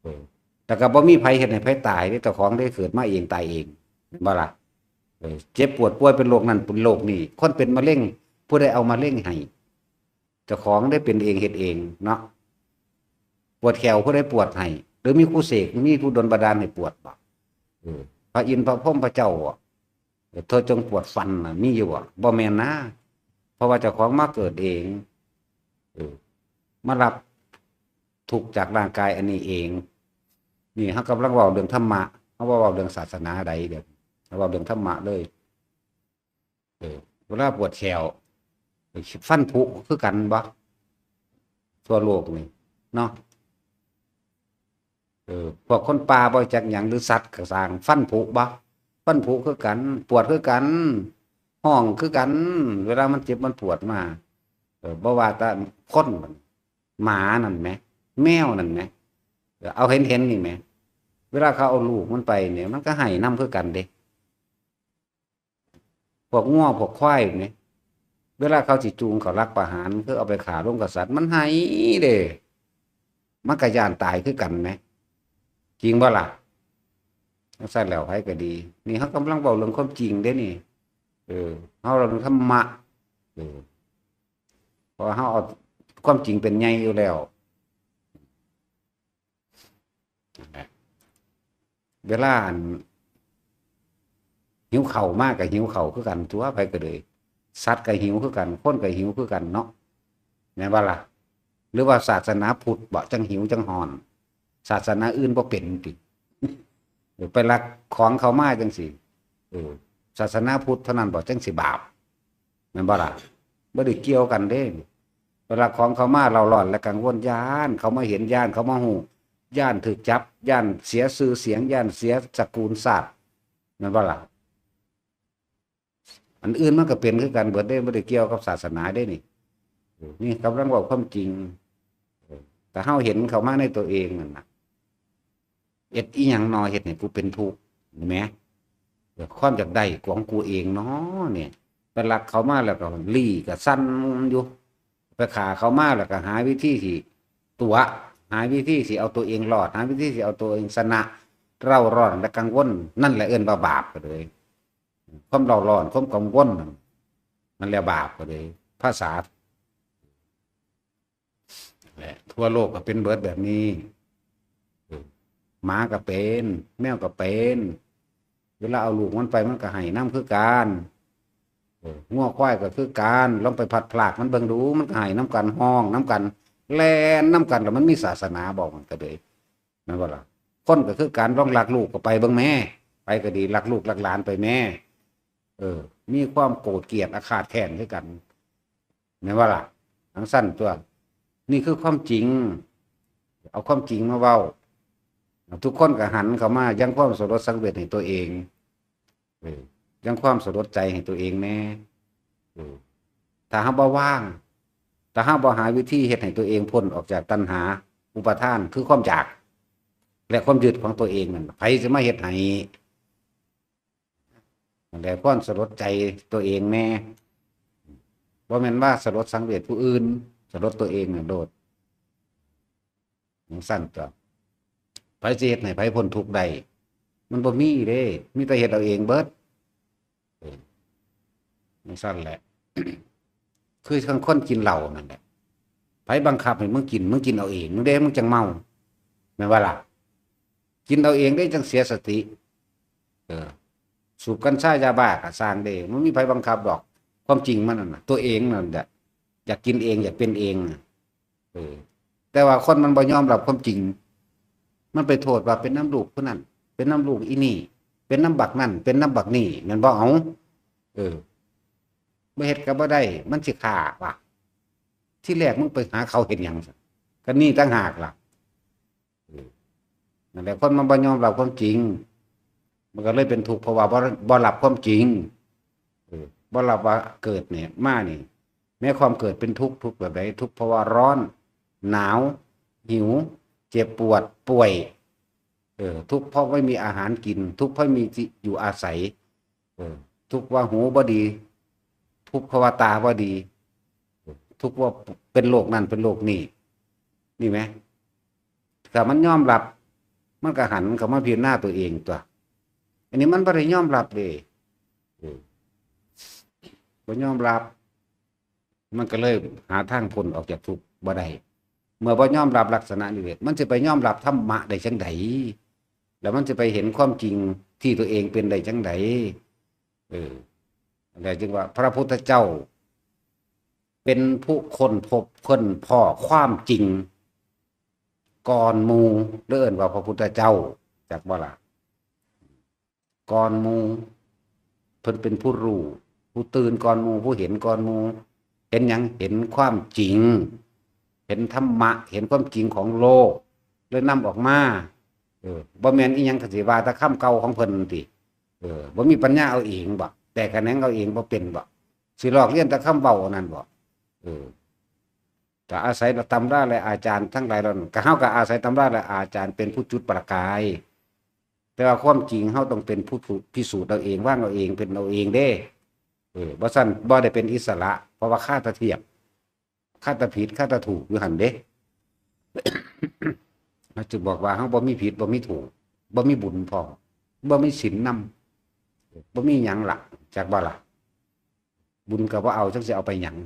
ເອີ ແຕ່ກໍບໍ່ມີໃຜເຮັດໃຫ້ໃຜຕາຍເດ້ ເຈົ້າຂອງເດ້ເກີດມາເອງຕາຍເອງ ແມ່ນບໍ່ລະ? ເອີ ເຈັບປວດປ່ວຍເປັນໂລກນັ້ນເປັນໂລກນີ້ ຄົນເປັນມະເຮັງ ຜູ້ໃດເອົາມະເຮັງໃຫ້? ເຈົ້າຂອງໄດ້ເປັນເອງເຮັດເອງເນາະ. ປວດແຂ້ວຜູ້ໃດປວດໃຫ້? ຫຼືມີຜູ້ເສກ ມີຜູ້ດົນບັນດານໃຫ້ປວດບໍ່? ເອີ ພະອິນພະພົມພະເຈົ້າບໍ່? ເອີ ເທີຈົ່ງປວດຟັນນະ ມີຢູ່ບໍ່? ບໍ່ແມ່ນນາ ເພາະວ່າເຈົ້າຂອງມາເກີດເອງ ເອີ ມາຮັບທຸກຈາກຮ່າງກາຍອັນນີ້ເອງ. ນີ້ເຮົາກຳລັງເວົ້າເລື່ອງທຳມະ ເຮົາບໍ່ເວົ້າເລື່ອງສາສະໜາໃດ ດຽວເຮົາເວົ້າເລື່ອງທຳມະເລີຍ. ເອີ ເວລາປວດແຂ້ວ ເອີ ຟັນຜຸຄືກັນບໍ່? ທົ່ວໂລກນີ້ເນາະ ເອີ ພວກຄົນປ່າບໍ່ຮູ້ຈັກຫຍັງ ຫຼືສັດກໍຊ່າງ ຟັນຜຸບໍ່? ຟັນຜຸຄືກັນ ປວດຄືກັນ ຮ້ອງຄືກັນ ເວລາມັນເຈັບມັນປວດມາ. ເອີ ບໍ່ວ່າແຕ່ຄົນ ໝານັ້ນແໝ ແມວນັ້ນແໝ ເອີ ເອົາເຫັນໆນີ້ແໝ ເວລາເຂົາເອົາລູກມັນໄປນີ້ ມັນກໍໄຫ້ນຳຄືກັນເດ້. ພວກງົວພວກຄວາຍນີ້ ເວລາເຂົາຊິຈູງເຂົ້າລັກປະຫານ ຄືເອົາໄປຂ້າລົງກະສັດ ມັນໄຫ້ເດ້ ມັນກໍຢ້ານຕາຍຄືກັນແໝ ຈິງບໍ່ລະ? ຈັ່ງຊັ້ນແລ້ວໃຜກໍດີ ນີ້ເຮົາກຳລັງເວົ້າເລື່ອງຄວາມຈິງເດ້ນີ້ ເອີ ເຮົາເວົ້າເລື່ອງທຳມະ ເອີ ເພາະວ່າເຮົາເອົາຄວາມຈິງເປັນໃຫຍ່ຢູ່ແລ້ວ. ເວລາອັນຫິວເຂົ້າມາກໍຫິວເຂົ້າຄືກັນຕົວະ ໃຜກໍເລີຍ ສັດກໍຫິວຄືກັນ ຄົນກໍຫິວຄືກັນເນາະ ແມ່ນບໍ່ລະ? ຫຼືວ່າສາສະໜາພຸດເບາະ ຈັ່ງຫິວຈັ່ງຮ້ອນ ສາສະໜາອື່ນບໍ່ເປັນຕິ? ເອີ ໄປລັກຂອງເຂົາມາຈັ່ງຊີ້ ເອີ ສາສະໜາພຸດເທົ່ານັ້ນເບາະ ຈັ່ງຊິບາບ ແມ່ນບໍ່ລະ? ບໍ່ໄດ້ກ່ຽວກັນເດ້. ເວລາຂອງເຂົາມາເລົ່າຮ້ອນ ແລະ ກັງວົນ ຢ້ານເຂົາມາເຫັນ ຢ້ານເຂົາມາຮູ້ ຢ້ານຖືກຈັບ ຢ້ານເສຍຊື່ສຽງ ຢ້ານເສຍຕະກູນຊາດ ແມ່ນບໍ່ລະ? ອັນອື່ນມັນກໍເປັນຄືກັນເບິດເດ້ ບໍ່ໄດ້ກ່ຽວກັບສາສະໜາເດ້ນີ້. ນີ້ກຳລັງເວົ້າຄວາມຈິງ ແຕ່ເຮົາເຫັນເຂົ້າມາໃນຕົວເອງນັ້ນນະ. ເຮັດອີ່ຫຍັງນໍ ເຮັດໃຫ້ກູເປັນທຸກ ເຫັນແມ? ຄວາມຢາກໄດ້ຂອງກູເອງນໍນີ້ ໄປລັກເຂົາມາແລ້ວກໍລີ້ກໍສັ່ນຢູ່ ໄປຂ້າເຂົາມາແລ້ວກໍຫາວິທີຊິຕົວະ ຫາວິທີຊິເອົາຕົວເອງລອດ ຫາວິທີຊິເອົາຕົວເອງຊະນະ ເລົ່າຮ້ອນ ແລະ ກັງວົນ ນັ້ນແຫຼະເອີ້ນວ່າບາບກໍເລີຍ. ຄວາມເລົ່າຮ້ອນ ຄວາມກັງວົນ ນັ້ນແຫຼະບາບກໍເລີຍ ພາສາ ແຫຼະ ທົ່ວໂລກກໍເປັນເບິດແບບນີ້ ເອີ ໝາກໍເປັນ ແມວກໍເປັນ ເວລາເອົາລູກມັນໄປ ມັນກໍໄຫ້ນຳຄືກັນ ເອີ ງົວຄວາຍກໍຄືກັນ ລອງໄປພັດພລາກມັນເບິ່ງດູ ມັນກໍໄຫ້ນຳກັນ ຮ້ອງນຳກັນ ແລ່ນນຳກັນ ແລ້ວມັນມີສາສະໜາບໍ່? ມັນກໍເລີຍ ແມ່ນບໍ່ລະ? ຄົນກໍຄືກັນ ລອງລັກລູກກໍໄປເບິ່ງແມ້ ໃຜກໍດີ ລັກລູກລັກຫຼານໄປແມ້ ເອີ ມີຄວາມໂກດກຽດອາຄາດແຄ້ນຄືກັນ ແມ່ນບໍ່ລະ? ຈັ່ງຊັ້ນຕົວະ ນີ້ຄືຄວາມຈິງ ເອົາຄວາມຈິງມາເວົ້າ ທຸກຄົນກໍຫັນເຂົ້າມາຍັງຄວາມສະຫຼົດສັງເວດໃຫ້ຕົວເອງ ເອີ ຍັງຄວາມສະຫຼົດໃຈໃຫ້ຕົວເອງແດ່ ເອີ ຖ້າເຮົາບໍ່ວາງ ຖ້າເຮົາບໍ່ຫາວິທີເຮັດໃຫ້ຕົວເອງພົ້ນອອກຈາກຕັນຫາ ອຸປາທານ ຄືຄວາມຢາກ ແລະ ຄວາມຍຶດຂອງຕົວເອງນັ້ນ ໃຜຊິມາເຮັດໃຫ້? ນັ້ນແຫຼະ ຄວນສະຫຼົດໃຈຕົວເອງແດ່ ບໍ່ແມ່ນວ່າສະຫຼົດສັງເວດຜູ້ອື່ນ ສະຫຼົດຕົວເອງນັ້ນໂລດ ຈັ່ງຊັ້ນຕົວະ ໃຜຊິເຮັດໃຫ້ໃຜພົ້ນທຸກໄດ້? ມັນບໍ່ມີເດ້ ມີແຕ່ເຮັດເອົາເອງເບິດ ເອີ ຈັ່ງຊັ້ນແຫຼະ ຄືຈັ່ງຄົນກິນເຫຼົ້ານັ້ນແຫຼະ ໃຜບັງຄັບໃຫ້ມຶງກິນ? ມຶງກິນເອົາເອງເດ້ ມຶງຈັ່ງເມົາ ແມ່ນບໍ່ລະ? ກິນເອົາເອງເດ້ ຈັ່ງເສຍສະຕິ ເອີ ສູບກັນຊາ ຢາບ້າກໍຊ່າງເດ້ ມັນມີໃຜບັງຄັບດອກ ຄວາມຈິງມັນນັ້ນນະ ຕົວເອງນັ້ນແຫຼະ ຢາກກິນເອງ ຢາກເປັນເອງ ເອີ ແຕ່ວ່າຄົນມັນບໍ່ຍອມຮັບຄວາມຈິງ ມັນໄປໂທດວ່າເປັນນຳລູກຜູ້ນັ້ນ ເປັນນຳລູກອີ່ນີ້ ເປັນນຳບັກນັ້ນ ເປັນນຳບັກນີ້ ແມ່ນບໍ່? ເອົາ ເອີ ບໍ່ເຮັດກໍບໍ່ໄດ້ ມັນຊິຂ້າວະ. ທີແລກມຶງໄປຫາເຂົາເຮັດຫຍັງ? ກໍນີ້ຕ່າງຫາກລະ. ເອີ ນັ້ນແຫຼະ ຄົນມັນບໍ່ຍອມຮັບຄວາມຈິງ ມັນກໍເລີຍເປັນທຸກ ເພາະວ່າບໍ່ ບໍ່ຮັບຄວາມຈິງ. ເອີ ບໍ່ຮັບວ່າເກີດນີ້ມານີ້ ແມ້ຄວາມເກີດເປັນທຸກ ທຸກແບບໃດ? ທຸກເພາະວ່າຮ້ອນ ໜາວ ຫິວ ເຈັບປວດ ປ່ວຍ. ເອີ ທຸກເພາະບໍ່ມີອາຫານກິນ ທຸກເພາະມີທີ່ຢູ່ອາໄສ. ເອີ ທຸກວ່າຫູບໍ່ດີ ທຸກເພາະວ່າຕາບໍ່ດີ ເອີ ທຸກວ່າເປັນໂລກນັ້ນເປັນໂລກນີ້ ນີ້ແມ. ຖ້າມັນຍອມຮັບ ມັນກໍຫັນເຂົ້າມາພິຈາລະນາຕົວເອງຕົວະ. ອັນນີ້ມັນບໍ່ໄດ້ຍອມຮັບເດ້ ເອີ ບໍ່ຍອມຮັບ ມັນກໍເລີຍຫາທາງພົ້ນອອກຈາກທຸກບໍ່ໄດ້. ເມື່ອບໍ່ຍອມຮັບລັກສະນະນິເວດ ມັນຊິໄປຍອມຮັບທຳມະໄດ້ຈັ່ງໃດ? ແລ້ວມັນຊິໄປເຫັນຄວາມຈິງທີ່ຕົວເອງເປັນໄດ້ຈັ່ງໃດ? ເອີ ແລ້ວຈຶ່ງວ່າພະພຸດທະເຈົ້າເປັນຜູ້ຄົ້ນພົບ ຄົ້ນພໍ້ຄວາມຈິງກ່ອນໝູ່ ເລີຍເອີ້ນວ່າພະພຸດທະເຈົ້າ ຈັກບໍ່ລະ? ກ່ອນໝູ່ ເພິ່ນເປັນຜູ້ຮູ້ ຜູ້ຕື່ນກ່ອນໝູ່ ຜູ້ເຫັນກ່ອນໝູ່. ເຫັນຫຍັງ? ເຫັນຄວາມຈິງ ເຫັນທຳມະ ເຫັນຄວາມຈິງຂອງໂລກ ເລີຍນຳອອກມາ. ເອີ ບໍ່ແມ່ນອີ່ຫຍັງກໍຊິວ່າແຕ່ຄຳເກົ່າຂອງເພິ່ນຕິ. ເອີ ບໍ່ມີປັນຍາເອົາເອງບໍ? ແຕກຂະແໜງເອົາເອງບໍ່ເປັນບໍ? ຊິລອກລຽນແຕ່ຄຳເວົ້າອັນນັ້ນບໍ? ເອີ ກໍອາໄສຕຳລາ ແລະ ອາຈານທັງຫຼາຍເຫຼົ່ານັ້ນ ກໍເຮົາກໍອາໄສຕຳລາ ແລະ ອາຈານເປັນຜູ້ຈຸດປະກາຍ. ແຕ່ວ່າຄວາມຈິງເຮົາຕ້ອງເປັນຜູ້ ຜູ້ພິສູດເອົາເອງ ວາງເອົາເອງ ເປັນເອົາເອງເດ້. ເອີ ບໍ່ຊັ້ນບໍ່ໄດ້ເປັນອິດສະຫຼະ ເພາະວ່າຄາແຕ່ທຽບ ຄາແຕ່ຜິດ ຄາແຕ່ຖືກຢູ່ຫັ້ນເດ້. ເຮົາຈະບອກວ່າເຮົາບໍ່ມີຜິດ ບໍ່ມີຖືກ ບໍ່ມີບຸນພ້ອມ ບໍ່ມີສິນນຳ ບໍ່ມີຫຍັງລະ ຈັກບໍ່ລະ? ບຸນກໍບໍ່ເອົາ ຈັກຊິເອົາໄປຫຍັງ?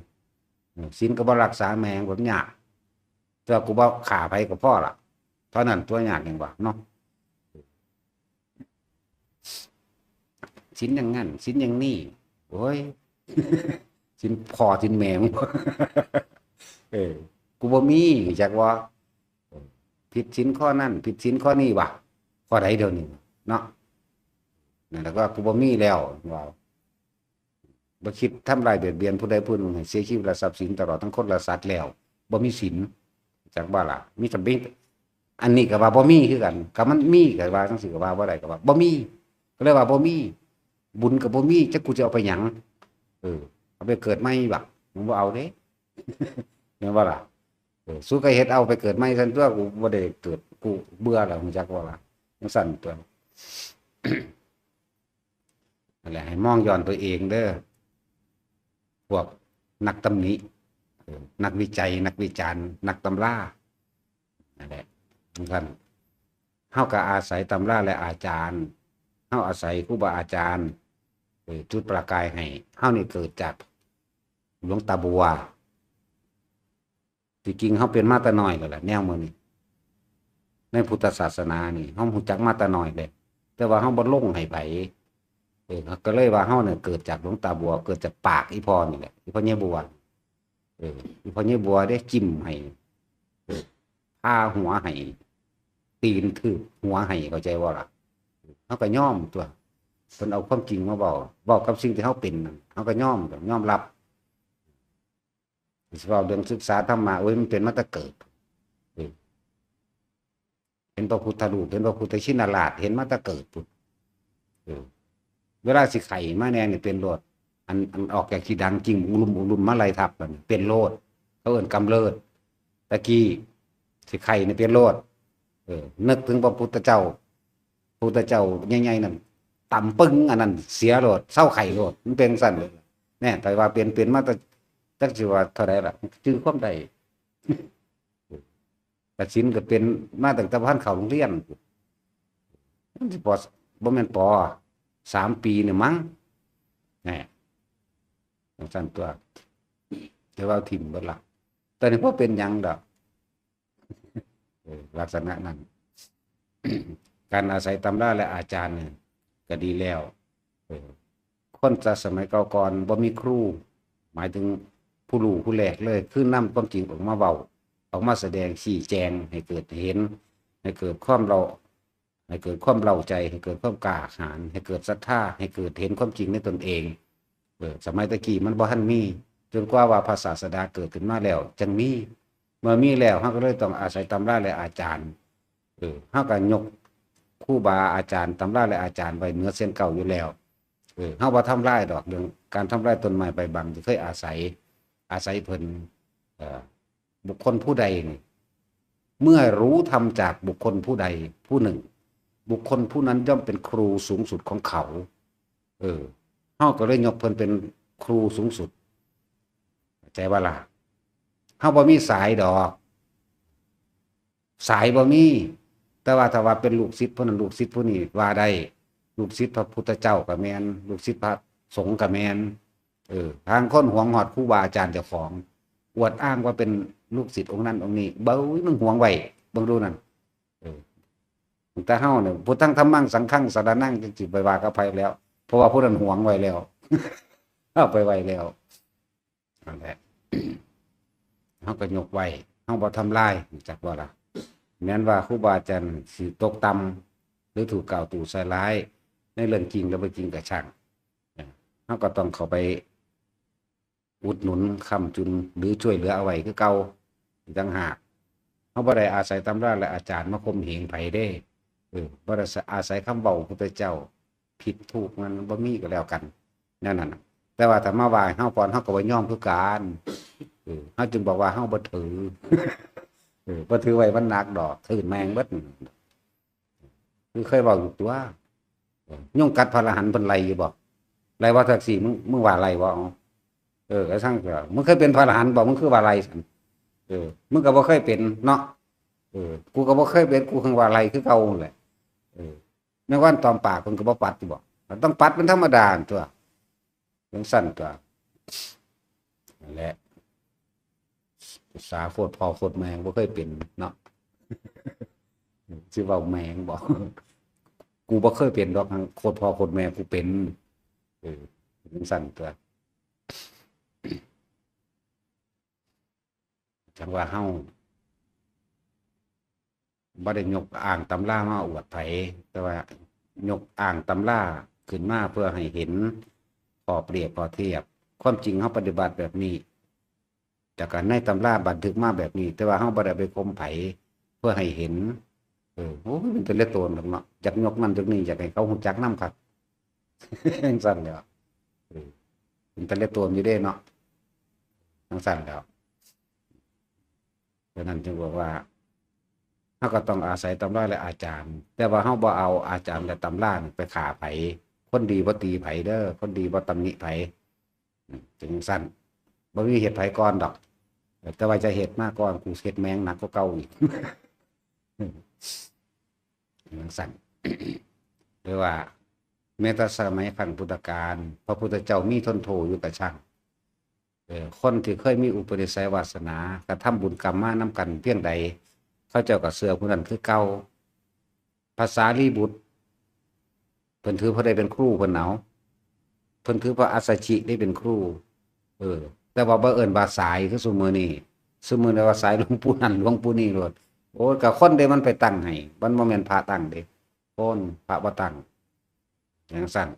ເອີ ສິນກໍບໍ່ຮັກສາ ແມ່ງບໍ່ຍາກ ແຕ່ວ່າກູບໍ່ຂ້າໃຜກໍພໍລະ ເທົ່ານັ້ນຕົວະ ຍາກຫຍັງວະເນາະ? ສິນຢ່າງນັ້ນ ສິນຢ່າງນີ້ ໂອ້ຍ ສິນພໍ່ສິນແມ່ ເອີ ກູບໍ່ມີ ຮູ້ຈັກບໍ່? ເອີ ຜິດສິນຂໍ້ນັ້ນ ຜິດສິນຂໍ້ນີ້ວະ ຂໍ້ໃດດຽວນີ້ເນາະ? ນັ້ນແຫຼະ ວ່າກູບໍ່ມີແລ້ວ ວ່າ ບໍ່ຄິດທຳລາຍບຽດບຽນຜູ້ໃດຜູ້ໜຶ່ງໃຫ້ເສຍຊີວິດ ແລະ ຊັບສິນ ຕະຫຼອດທັງຄົນ ແລະ ສັດແລ້ວ ບໍ່ມີສິນ ຈັກບໍ່ລະ? ມີແຕ່ ມີ ອັນນີ້ກໍວ່າບໍ່ມີຄືກັນ ກໍມັນມີກໍວ່າຈັ່ງຊີ້ ກໍວ່າບໍ່ໄດ້ ກໍວ່າບໍ່ມີ ກໍເລີຍວ່າບໍ່ມີ. ບຸນກໍບໍ່ມີ ຈັກກູຊິເອົາໄປຫຍັງ? ເອີ ເອົາໄປເກີດໃໝ່ບາດ ມຶງບໍ່ເອົາເດ້ ແມ່ນບໍ່ລະ? ເອີ ສູກໍເຮັດເອົາໄປເກີດໃໝ່ຊັ້ນຕົວະ ກູບໍ່ໄດ້ເກີດ ກູເບື່ອແລ້ວ ຮູ້ຈັກບໍ່ລະ? ຈັ່ງຊັ້ນຕົວະ. ນັ້ນແຫຼະ ໃຫ້ມອງຍ້ອນຕົວເອງເດີ້ ພວກນັກຕຳໜິ ເອີ ນັກວິໄຈ ນັກວິຈານ ນັກຕຳລາ ນັ້ນແຫຼະ ຈັ່ງຊັ້ນ ເຮົາກໍອາໄສຕຳລາ ແລະ ອາຈານ ເຮົາອາໄສຄູບາອາຈານ ເອີ ຈຸດປະກາຍໃຫ້ ເຮົານີ້ເກີດຈາກຫຼວງຕາບົວ. ທີ່ຈິງເຮົາເປັນມາແຕ່ນ້ອຍແລ້ວລະ ແນວມື້ນີ້ ໃນພຸດທະສາສະໜານີ້ ເຮົາຮູ້ຈັກມາແຕ່ນ້ອຍເດ້ ແຕ່ວ່າເຮົາບໍ່ລົງໃຫ້ໃຜ. ເອີ ກໍເລີຍວ່າເຮົານີ້ເກີດຈາກຫຼວງຕາບົວ ເກີດຈາກປາກອີ່ພໍ່ນີ້ແຫຼະ ອີ່ພໍ່ໃຫຍ່ບົວ ເອີ ອີ່ພໍ່ໃຫຍ່ບົວເດ້ ຈິ້ມໃຫ້ ເອີ ພາຫົວໃຫ້ ຕີນຖືບຫົວໃຫ້ ເຂົ້າໃຈບໍ່ລະ? ເຮົາກໍຍອມຕົວະ ເພິ່ນເອົາຄວາມຈິງມາເວົ້າ ເວົ້າກັບສິ່ງທີ່ເຮົາເປັນນັ້ນ ເຮົາກໍຍອມ ຍອມຮັບ. ຊິເວົ້າເລື່ອງສຶກສາທຳມະ ໂອ້ຍ ມັນເປັນມາແຕ່ເກີດ ເອີ ເຫັນພະພຸດທະຮູບ ເຫັນພະພຸດທະຊິນນະລາດ ເຫັນມາແຕ່ເກີດພຸ້ນ ເອີ ເວລາຊິໄຂ້ມາແດ່ນີ້ເປັນໂລດ ອັນ ອັນອອກຈາກຂີ້ດັງ ຈິ້ງອຸລຸມອຸລຸມມາໄລ່ທັບ ບັດນີ້ເປັນໂລດ ເຂົາເອີ້ນກຳເລີດ. ຕະກີ້ຊິໄຂ້ນີ້ເປັນໂລດ ເອີ ນຶກເຖິງພະພຸດທະເຈົ້າ ພະພຸດທະເຈົ້າໃຫຍ່ໆນັ້ນ ຕຳປຶ້ງ ອັນນັ້ນເສຍໂລດ ເຊົາໄຂ້ໂລດ ມັນເປັນຈັ່ງຊັ້ນ. ແນ່ ແຕ່ວ່າເປັນ ເປັນມາແຕ່ ຈັກຊິວ່າເທົ່າໃດລະ ຈື່ຄວາມໄດ້. ກະສິນກໍເປັນມາຕັ້ງແຕ່ບໍ່ທັນເຂົ້າໂຮງຮຽນ ມັນຊິ ປ. ບໍ່ແມ່ນ ປ. ສາມປີນີ້ມັ້ງ ແນ່ ຈັ່ງຊັ້ນຕົວະ ແຕ່ວ່າເອົາຖິ້ມເບິດລະ ຕອນນີ້ບໍ່ເປັນຫຍັງດອກ. ເອີ ລັກສະນະນັ້ນ ການອາໄສຕຳລາ ແລະ ອາຈານນີ້ກໍດີແລ້ວ. ເອີ ຄົນແຕ່ສະໄໝເກົ່າກ່ອນບໍ່ມີຄູ ໝາຍເຖິງຜູ້ຮູ້ຜູ້ແລກເລີຍ ຄືນຳຄວາມຈິງອອກມາເວົ້າ ອອກມາສະແດງ ຊີ້ແຈງ ໃຫ້ເກີດເຫັນ ໃຫ້ເກີດຄວາມເລົ່າ ໃຫ້ເກີດຄວາມເລົ້າໃຈ, ໃຫ້ເກີດຄວາມກ້າຫານ, ໃຫ້ເກີດສັດທາ, ໃຫ້ເກີດເຫັນຄວາມຈິງໃນຕົນເອງ. ເອີ ສະໄໝແຕ່ກີ້ມັນບໍ່ທັນມີ, ຈົນກວ່າວ່າພະສາສະດາເກີດຂຶ້ນມາແລ້ວຈັ່ງມີ. ເມື່ອມີແລ້ວ ເຮົາກໍເລີຍຕ້ອງອາໄສຕຳລາ ແລະ ອາຈານ. ເອີ ເຮົາກໍຍົກຄູບາອາຈານ, ຕຳລາ ແລະ ອາຈານໄວ້ເໜືອແສນເກົ້າຢູ່ແລ້ວ. ເອີ ເຮົາບໍ່ທຳລາຍດອກ, ເລື່ອງການທຳລາຍຕົ້ນໄມ້ໃບບັງທີ່ເຄີຍອາໄສ, ອາໄສເພິ່ນ. ເອີ ບຸກຄົນຜູ້ໃດນີ້ ເມື່ອຮູ້ທຳຈາກບຸກຄົນຜູ້ໃດຜູ້ໜຶ່ງ, ບຸກຄົນຜູ້ນັ້ນຍ່ອມເປັນຄູສູງສຸດຂອງເຂົາ. ເອີ ເຮົາກໍເລີຍຍົກເພິ່ນເປັນຄູສູງສຸດ. ເຂົ້າໃຈບໍ່ລະ? ເຮົາບໍ່ມີສາຍດອກ, ສາຍບໍ່ມີ. ແຕ່ວ່າຖ້າວ່າເປັນລູກສິດຜູ້ນັ້ນ ລູກສິດຜູ້ນີ້ວ່າໄດ້, ລູກສິດພະພຸດທະເຈົ້າກໍແມ່ນ, ລູກສິດພະສົງກໍແມ່ນ. ເອີ ທາງຄົນຫວງຮອດຄູບາອາຈານເຈົ້າຂອງ, ອວດອ້າງວ່າເປັນລູກສິດອົງນັ້ນອົງນີ້. ເບິ່ງ ມັນຫວງໄວ້, ເບິ່ງດູນັ້ນ. ເອີ ແຕ່ເຮົານີ້ ພຸດທັງທຳມັງສັງຄັງສະລະນັງ ຈັ່ງຊິໄປວ່າກັບໃຜແລ້ວ, ເພາະວ່າຜູ້ນັ້ນຫວງໄວ້ແລ້ວ, ເອົາໄປໄວ້ແລ້ວ. ນັ້ນແຫຼະ ເຮົາກໍຍົກໄວ້, ເຮົາບໍ່ທຳລາຍ, ຮູ້ຈັກບໍ່ລະ? ແມ່ນວ່າຄູບາອາຈານຊິຕົກຕ່ຳ ຫຼືຖືກກ່າວຕູໃສ່ຮ້າຍໃນເລື່ອງຈິງ ຫຼືບໍ່ຈິງກໍຊ່າງ, ເຮົາກໍຕ້ອງເຂົ້າໄປ ອຸດໜູນຄ້ຳຈຸນ ຫຼື ຊ່ວຍເຫຼືອເອົາໄວ້ຄືເກົ່າອີກຕ່າງຫາກ. ເຮົາບໍ່ໄດ້ອາໄສຕຳລາ ແລະ ອາຈານມາຂົ່ມເຫງໃຜເດ້. ເອີ ບໍ່ໄດ້ອາໄສຄຳເວົ້າຂອງພະເຈົ້າ, ຜິດຖືກນັ້ນບໍ່ມີກໍແລ້ວກັນ ແນວນັ້ນນະ. ແຕ່ວ່າຖ້າມາວ່າໃຫ້ເຮົາກ່ອນ ເຮົາກໍບໍ່ຍອມຄືກັນ. ເອີ ເຮົາຈຶ່ງບອກວ່າເຮົາບໍ່ຖື. ເອີ ບໍ່ຖືໄວ້ມັນໜັກດອກ, ຖືແມ່ງເບິດ. ຄືເຄີຍເວົ້າຢູ່ຕົວະ, ຍຸງກັດພະອະລະຫັນເພິ່ນໄລ່ຢູ່ບໍ່? ໄລ່ບໍ່? ແທັກຊີ ມຶງ ມຶງວ່າໄລ່ບໍ່? ເອີ ກະຊ່າງເຖາະ, ມຶງເຄີຍເປັນພະອະລະຫັນບໍ່? ມຶງຄືວ່າໄລ່ຊັ້ນ? ເອີ ມຶງກໍບໍ່ເຄີຍເປັນເນາະ. ເອີ ກູກໍບໍ່ເຄີຍເປັນ, ກູເຖິງວ່າໄລ່ຄືເກົ່າຫັ້ນແຫຼະ. ເອີ ແມງວັນຕອມປາກ ເພິ່ນກໍບໍ່ປັດຢູ່ບໍ່? ມັນຕ້ອງປັດເປັນທຳມະດາຕົວະ. ຈັ່ງຊັ້ນຕົວະ. ນັ້ນແຫຼະ ສາໂຄດພໍ່ໂຄດແມ່ບໍ່ເຄີຍເປັນເນາະ. ຊິເວົ້າແມ່ງບໍ່? ກູບໍ່ເຄີຍເປັນດອກ, ໂຄດພໍ່ໂຄດແມ່ກູເປັນ. ເອີ ຈັ່ງຊັ້ນຕົວະ. ຈັ່ງວ່າເຮົາ ບໍ່ໄດ້ຍົກອ້າງຕຳລາມາອວດໃຜ, ແຕ່ວ່າຍົກອ້າງຕຳລາຂຶ້ນມາເພື່ອໃຫ້ເຫັນຂໍ້ປຽບຂໍ້ທຽບ. ຄວາມຈິງເຮົາປະຕິບັດແບບນີ້, ແລ້ວກໍໃນຕຳລາບັນທຶກມາແບບນີ້, ແຕ່ວ່າເຮົາບໍ່ໄດ້ເອົາໄປຂົ່ມໃຜ ເພື່ອໃຫ້ເຫັນ. ເອີ ໂອ້ຍ ເປັນຕາເລະໂຕນເນາະ, ຢາກຍົກນັ້ນຍົກນີ້, ຢາກໃຫ້ເຂົາຮູ້ຈັກນຳຄັກ. ຈັ່ງຊັ້ນແຫຼະ. ເອີ ເປັນຕາເລະໂຕນຢູ່ເດ້ເນາະ, ຈັ່ງຊັ້ນແຫຼະ. ສະນັ້ນຈຶ່ງບອກວ່າ ເຮົາກໍຕ້ອງອາໄສຕຳລາ ແລະ ອາຈານ, ແຕ່ວ່າເຮົາບໍ່ເອົາອາຈານ ແລະ ຕຳລານີ້ໄປຂ້າໃຜ. ຄົນດີບໍ່ຕີໃຜເດີ, ຄົນດີບໍ່ຕຳໜິໃຜ. ອືມ ຈັ່ງຊັ້ນ ບໍ່ມີເຮັດໃຜກ່ອນດອກ, ແຕ່ວ່າຈະເຮັດມາກ່ອນ, ກູເຮັດແມ່ງໜັກກວ່າເກົ່າອີກ. ຈັ່ງຊັ້ນ ຫຼືວ່າແມ້ແຕ່ສະໄໝຄັ້ງພຸດທະການ ພະພຸດທະເຈົ້າມີທົນໂທຢູ່ກະຊ່າງ, ເອີ ຄົນທີ່ເຄີຍມີອຸປະນິໄສວາສະໜາ ກະທຳບຸນກຳມານຳກັນພຽງໃດ ເຂົາເຈົ້າກະເຊື່ອຜູ້ນັ້ນຄືເກົ່າ. ພະສາລີບຸດ ເພິ່ນຖືພະໄດ້ເປັນຄູເພິ່ນເອົາ, ເພິ່ນຖືພະອັດສະຊິໄດ້ເປັນຄູ. ເອີ ແຕ່ວ່າບໍ່ເອີ້ນວ່າສາຍຄືຊຸມື້ນີ້, ຊຸມື້ນີ້ວ່າສາຍຫຼວງປູ່ນັ້ນຫຼວງປູ່ນີ້ໂລດ. ໂອ້ຍ ກະຄົນເດ້ມັນໄປຕັ້ງໃຫ້, ມັນບໍ່ແມ່ນພະຕັ້ງເດ້, ຄົນ ພະບໍ່ຕັ້ງ. ຈັ່ງຊັ້ນ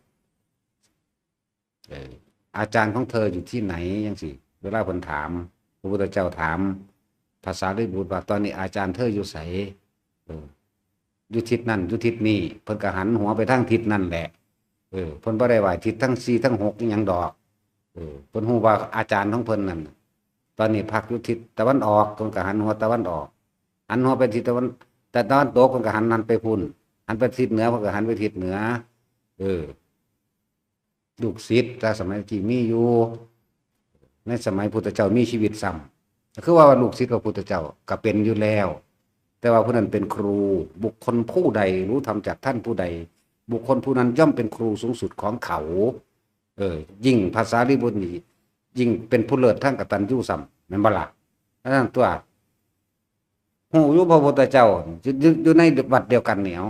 ເອີ ອາຈານຂອງເທີຢູ່ທີ່ໄຫນ? ຈັ່ງຊີ້ ເວລາເພິ່ນຖາມ, ພະພຸດທະເຈົ້າຖາມພະສາລີບຸດວ່າ ຕອນນີ້ອາຈານເທີຢູ່ໃສ? ເອີ ຢູ່ທິດນັ້ນ ຢູ່ທິດນີ້. ເພິ່ນກໍຫັນຫົວໄປທາງທິດນັ້ນແຫຼະ. ເອີ ເພິ່ນບໍ່ໄດ້ວ່າທິດທັງສີ່ທັງຫົກອີ່ຫຍັງດອກ. ເອີ ເພິ່ນຮູ້ວ່າອາຈານຂອງເພິ່ນນັ້ນ ຕອນນີ້ພັກຢູ່ທິດຕາເວັນອອກ, ເພິ່ນກໍຫັນຫົວຕາເວັນອອກ. ຫັນຫົວໄປທິດຕາເວັນ, ແຕ່ຕາເວັນຕົກ ເພິ່ນກໍຫັນ ຫັນໄປພຸ້ນ. ຫັນໄປທິດເໜືອ ເພິ່ນກໍຫັນໄປທິດເໜືອ. ເອີ ລູກສິດ ແຕ່ສະໄໝທີ່ມີຢູ່ ໃນສະໄໝພຸດທະເຈົ້າມີຊີວິດຊ້ຳ, ກໍຄືວ່າລູກສິດຂອງພຸດທະເຈົ້າກໍເປັນຢູ່ແລ້ວ, ແຕ່ວ່າຜູ້ນັ້ນເປັນຄູ. ບຸກຄົນຜູ້ໃດຮູ້ທຳຈາກທ່ານຜູ້ໃດ, ບຸກຄົນຜູ້ນັ້ນຍ່ອມເປັນຄູສູງສຸດຂອງເຂົາ. ເອີ ຍິ່ງພະສາລີບຸດນີ້ ຍິ່ງເປັນຜູ້ເລີດທາງກະຕັນຍູຊ້ຳ, ແມ່ນບໍ່ລະ? ອັນນັ້ນຕົວະ. ຮູ້ຢູ່ພະພຸດທະເຈົ້າຢູ່ ຢູ່ ຢູ່ໃນວັດດຽວກັນນີ້ ເອົາ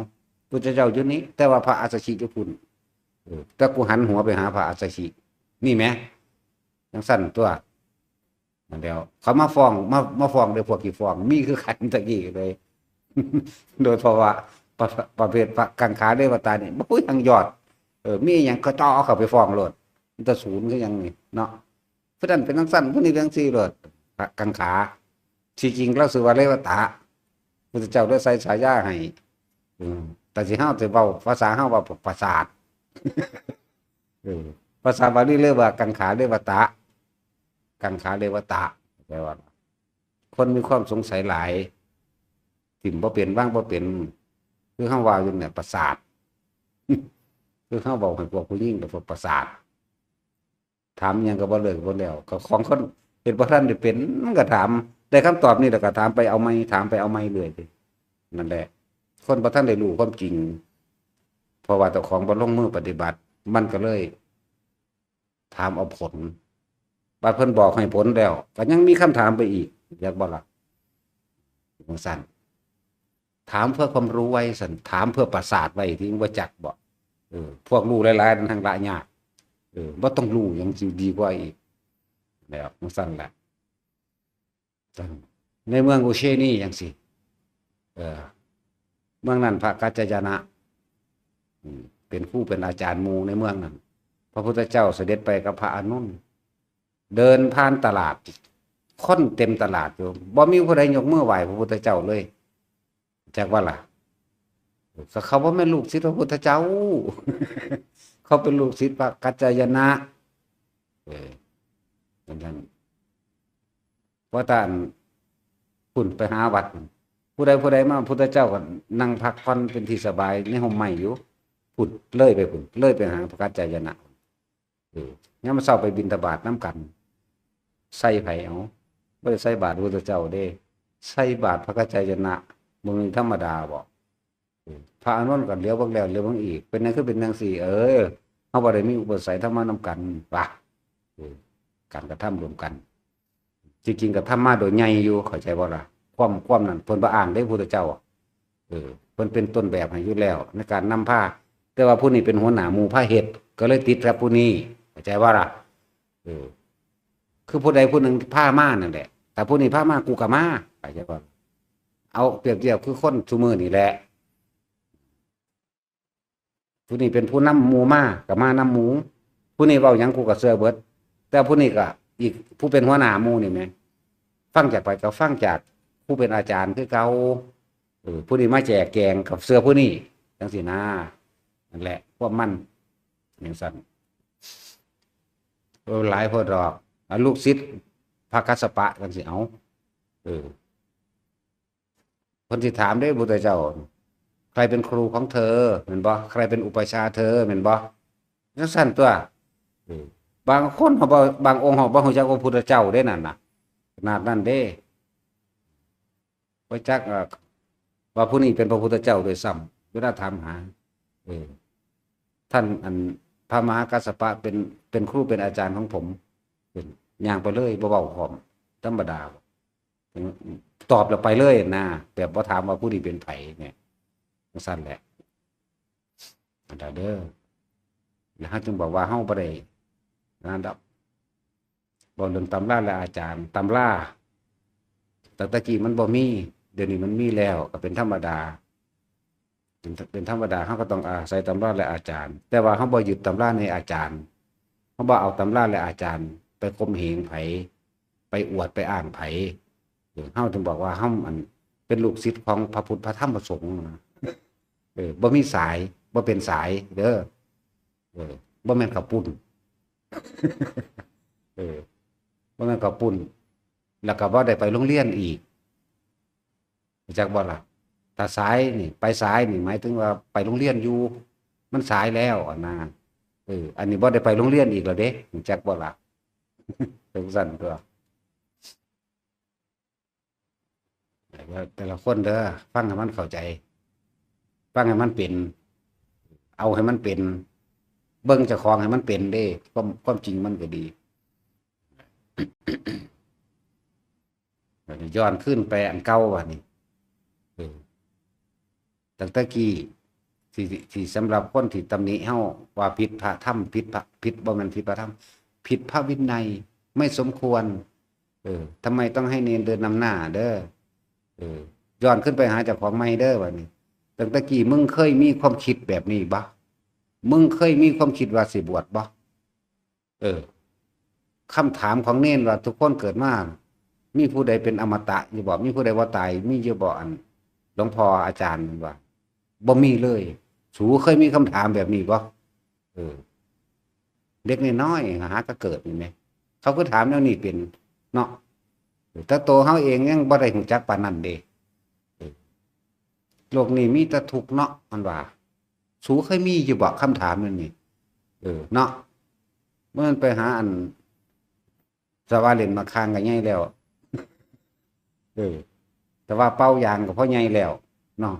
ພຸດທະເຈົ້າຢູ່ນີ້ ແຕ່ວ່າພະອັດສະຊິຢູ່ພຸ້ນ. ເອີ ແຕ່ກູຫັນຫົວໄປຫາພະອັດສະຊິ ນີ້ແໝ. ຈັ່ງຊັ້ນຕົວະ. ນັ້ນແຫຼ້ວ ເຂົາມາຟ້ອງ ມາ ມາຟ້ອງເດີ ພວກຂີ້ຟ້ອງ ມີຄືກັນຕະກີ້ເລີຍ. ໂດຍເພາະວ່າ ປະ ປະເພດພະກັງຂາເລວະຕານີ້ບໍ່ຮູ້ຫຍັງຍອດ ເອີ ມີຫຍັງກໍເຈາະເອົາເຂົ້າໄປຟ້ອງໂລດ ມັນຈະສູນຄືຫຍັງນີ້ເນາະ ຜູ້ນັ້ນເປັນຈັ່ງຊັ້ນ ຜູ້ນີ້ເປັນຈັ່ງຊີ້ໂລດ ພະກັງຂາ ທີ່ຈິງລາວຊື່ວ່າເລວະຕະ ພຸດທະເຈົ້າເລີຍໃສ່ສາຍາໃຫ້ ເອີ ແຕ່ຊິເຮົາຊິເວົ້າພາສາເຮົາວ່າປະສາດ ເອີ ພາສາບາລີເອີ້ນວ່າກັງຂາເລວະຕະ ກັງຂາເລວະຕະ ແປວ່າ ຄົນມີຄວາມສົງໄສຫຼາຍ ຖິ້ມບໍ່ເປັນ ວາງບໍ່ເປັນ ຄືເຮົາວ່າຢູ່ນີ້ປະສາດ ຄືເຮົາເວົ້າໃຫ້ພວກຜູ້ຍິງ ແລ້ວພວກປະສາດ ຖາມຫຍັງກໍບໍ່ເລີກບໍ່ແລ້ວ ກໍຂອງຄົນເຮັດບໍ່ທັນໄດ້ເປັນ ມັນກໍຖາມ ໄດ້ຄຳຕອບນີ້ແລ້ວກໍຖາມໄປເອົາໃໝ່ ຖາມໄປເອົາໃໝ່ເລື້ອຍ ນັ້ນແຫຼະ ຄົນບໍ່ທັນໄດ້ຮູ້ຄວາມຈິງ ເພາະວ່າເຈົ້າຂອງບໍ່ລົງມືປະຕິບັດ ມັນກໍເລີຍ ຖາມເອົາຜົນ ບາດເພິ່ນບອກໃຫ້ຜົນແລ້ວ ກໍຍັງມີຄຳຖາມໄປອີກ ຢາກບໍ່ລະ? ຈັ່ງຊັ້ນ ຖາມເພື່ອຄວາມຮູ້ໄວ້ຊັ້ນ ຖາມເພື່ອປະສາດໄວ້ ທີ່ບໍ່ຈັກບໍ? ເອີ ພວກຮູ້ຫຼາຍໆນັ້ນແຮ່ງລະຍາກ ເອີ ບໍ່ຕ້ອງຮູ້ຫຍັງຊິດີກວ່າອີກ ແລ້ວຈັ່ງຊັ້ນແຫຼະ. ໃນເມືອງອຸເຊນີຈັ່ງຊີ້ ເອີ ເມືອງນັ້ນພະກັດຈາຍະນະ ເປັນຄູເປັນອາຈານໝູ່ໃນເມືອງນັ້ນ ພະພຸດທະເຈົ້າສະເດັດໄປກັບພະອານົນ ເດີນຜ່ານຕະຫຼາດ ຄົນເຕັມຕະຫຼາດຢູ່ ບໍ່ມີຜູ້ໃດຍົກມືໄຫວ້ພະພຸດທະເຈົ້າເລີຍ ຈັກວ່າລະ ກໍເຂົາບໍ່ແມ່ນລູກສິດພະພຸດທະເຈົ້າ ເຂົາເປັນລູກສິດພະກັດຈາຍະນະ ເອີ ຈັ່ງຊັ້ນ ວ່າແຕ່ອັນ ພຸ້ນໄປຫາວັດ ຜູ້ໃດຜູ້ໃດມາ ພຸດທະເຈົ້າກໍນັ່ງພັກຜ່ອນເປັນທີ່ສະບາຍໃນຮົ່ມໄມ້ຢູ່ ພຸ້ນເລີຍໄປພຸ້ນ ເລີຍໄປຫາພະກັດຈາຍະນະ ເອີ ຍາມເຊົ້າໄປບິນທະບາດນຳກັນ ໃສ່ໃຜເອົາ? ບໍ່ໄດ້ໃສ່ບາດພະພຸດທະເຈົ້າເດ້ ໃສ່ບາດພະກັດຈາຍະນະ ບໍ່ແມ່ນທຳມະດາບໍ? ພະອານົນກໍຫຼຽວເບິ່ງແລ້ວຫຼຽວເບິ່ງອີກ ເປັນຫຍັງຄືເປັນຈັ່ງຊີ້? ເອີ ເຮົາບໍ່ໄດ້ມີອຸປະໄສທຳມະນຳກັນວະ ເອີ ການກະທຳຮ່ວມກັນ ທີ່ຈິງກະທຳມາໂດຍໃຫຍ່ຢູ່ ເຂົ້າໃຈບໍ່ລະ? ຄວາມ ຄວາມນັ້ນເພິ່ນບໍ່ອ້າງເດ້ ພຸດທະເຈົ້າ ເອີ ເພິ່ນເປັນຕົ້ນແບບໃຫ້ຢູ່ແລ້ວໃນການນຳພາ ແຕ່ວ່າຜູ້ນີ້ເປັນຫົວໜ້າໝູ່ພາເຮັດ ກໍເລີຍຕິດກັບຜູ້ນີ້ ເຂົ້າໃຈບໍ່ລະ? ເອີ ຄືຜູ້ໃດຜູ້ໜຶ່ງພາມານັ້ນແຫຼະ ຖ້າຜູ້ນີ້ພາມາ ກູກໍມາ ເຂົ້າໃຈບໍ່? ເອົາປຽບທຽບຄືຄົນຊຸມື້ນີ້ແຫຼະ ຜູ້ນີ້ເປັນຜູ້ນຳໝູ່ມາ ກໍມານຳໝູ່ ຜູ້ນີ້ເວົ້າຫຍັງ ກູກໍເຊື່ອເບິດ ແຕ່ຜູ້ນີ້ກໍອີກ ຜູ້ເປັນຫົວໜ້າໝູ່ນີ້ແໝ່ ຟັງຈາກໃຜ? ກໍຟັງຈາກຜູ້ເປັນອາຈານຄືເກົ່າ ເອີ ຜູ້ນີ້ມາແຈກແຈງ ກໍເຊື່ອຜູ້ນີ້ ຈັ່ງຊີ້ນາ ນັ້ນແຫຼະ ພວກມັນຈັ່ງຊັ້ນ ເອີ ຫຼາຍໂພດດອກ ອາ ລູກສິດພະກັດສະປະ ຈັ່ງຊີ້ ເອົາ ເອີ ເພິ່ນຊິຖາມເດ້ ພຸດທະເຈົ້າ ໃຄເປັນຄູຂອງເທີ ແມ່ນບໍ່? ໃຄເປັນອຸປັດຊາເທີ ແມ່ນບໍ່? ຈັ່ງຊັ້ນຕົວະ ເອີ ບາງຄົນເຮົາບໍ່ ບາງອົງເຮົາບໍ່ຮູ້ຈັກວ່າພຸດທະເຈົ້າເດ້ນັ້ນນະ ຂະໜາດນັ້ນເດ້ ບໍ່ຈັກ ເອີ ວ່າຜູ້ນີ້ເປັນພະພຸດທະເຈົ້າດ້ວຍຊ້ຳ ເວລາຖາມຫາ ເອີ ທ່ານ ອັນ ພະມະຫາກັດສະປະເປັນ ເປັນຄູເປັນອາຈານຂອງຜົມ ເປັນ ຍ່າງໄປເລີຍ ບໍ່ເວົ້າພ້ອມ ທຳມະດາ ຕອບແລ້ວໄປເລີຍນະ ແບບບໍ່ຖາມວ່າຜູ້ນີ້ເປັນໃຜແໝ່ ຈັ່ງຊັ້ນແຫຼະ ອັນນັ້ນເດີ ແລ້ວເຮົາຈຶ່ງບອກວ່າເຮົາບໍ່ໄດ້ນັ້ນດອກ ເວົ້າເລື່ອງຕຳລາ ແລະ ອາຈານ ຕຳລາ ຕັ້ງແຕ່ກີ້ມັນບໍ່ມີ ດຽວນີ້ມັນມີແລ້ວ ກໍເປັນທຳມະດາ ເປັນ ເປັນທຳມະດາ ເຮົາກໍຕ້ອງອາໄສຕຳລາ ແລະ ອາຈານ ແຕ່ວ່າເຮົາບໍ່ຍຶດຕຳລາໃນອາຈານ ເຮົາບໍ່ເອົາຕຳລາ ແລະ ອາຈານໄປຂົ່ມເຫງໃຜ ໄປອວດໄປອ້າງໃຜ ເອີ ເຮົາຈຶ່ງບອກວ່າເຮົາ ອັນ ເປັນລູກສິດຂອງພະພຸດ ພະທຳ ພະສົງນະ ເອີ ບໍ່ມີສາຍ ບໍ່ເປັນສາຍເດີ ເອີ ບໍ່ແມ່ນເຂົ້າປຸ້ນ ເອີ ບໍ່ແມ່ນເຂົ້າປຸ້ນ ແລ້ວກໍບໍ່ໄດ້ໄປໂຮງຮຽນອີກ ຮູ້ຈັກບໍ່ລະ? ຖ້າສາຍນີ້ ໄປສາຍນີ້ ໝາຍເຖິງວ່າໄປໂຮງຮຽນຢູ່ ມັນສາຍແລ້ວຫັ້ນນະ ເອີ ອັນນີ້ບໍ່ໄດ້ໄປໂຮງຮຽນອີກແລ້ວເດ້ ຮູ້ຈັກບໍ່ລະ? ເປັນຊັ້ນຕົວະ ແຕ່ລະຄົນເດີ ຟັງໃຫ້ມັນເຂົ້າໃຈ ຟັງໃຫ້ມັນເປັນ ເອົາໃຫ້ມັນເປັນ ເບິ່ງເຈົ້າຂອງໃຫ້ມັນເປັນເດ້ ຄວາມ ຄວາມຈິງມັນກໍດີ. ບາດນີ້ຍ້ອນຄືນໄປອັນເກົ່າບາດນີ້ ເອີ ຕັ້ງແຕ່ກີ້ ທີ່ ທີ່ສຳລັບຄົນທີ່ຕຳໜິເຮົາວ່າຜິດພະທຳ ຜິດພະ ຜິດ ບໍ່ແມ່ນຜິດພະທຳ ຜິດພະວິໄນ ໄມ່ສົມຄວນ ເອີ ທຳໄມຕ້ອງໃຫ້ເນນເດີນນຳໜ້າເດີ ເອີ ຍ້ອນຄືນໄປຫາເຈົ້າຂອງໃໝ່ເດີບາດນີ້ ຕັ້ງແຕ່ກີ້ ມຶງເຄີຍມີຄວາມຄິດແບບນີ້ບໍ່? ມຶງເຄີຍມີຄວາມຄິດວ່າຊິບວດບໍ່? ເອີ ຄຳຖາມຂອງເນນວ່າ ທຸກຄົນເກີດມາ ມີຜູ້ໃດເປັນອະມະຕະຢູ່ບໍ່? ມີຜູ້ໃດບໍ່ຕາຍ ມີຢູ່ບໍ່? ອັນ ຫຼວງພໍ່ອາຈານວ່າ ບໍ່ມີເລີຍ. ສູເຄີຍມີຄຳຖາມແບບນີ້ບໍ່? ເອີ ເດັກນ້ອຍໆ ຫາກະເກີດນີ້ແໝ່ ເຂົາຄືຖາມແນວນີ້ເປັນເນາະ. ແຕ່ໂຕເຮົາເອງຍັງບໍ່ໄດ້ຮູ້ຈັກປານນັ້ນເດ້. ເອີ ໂລກນີ້ມີແຕ່ທຸກເນາະ ມັນວ່າ. ສູເຄີຍມີຢູ່ບໍ່ ຄຳຖາມແນວນີ້? ເອີ ເນາະ ເມື່ອນັ້ນໄປຫາອັນ ສະວ່າເຫຼັ້ນໝາກຂ່າງກໍໃຫຍ່ແລ້ວ ເອີ ແຕ່ວ່າເປົ່າຢາງກໍພໍໃຫຍ່ແລ້ວເນາະ.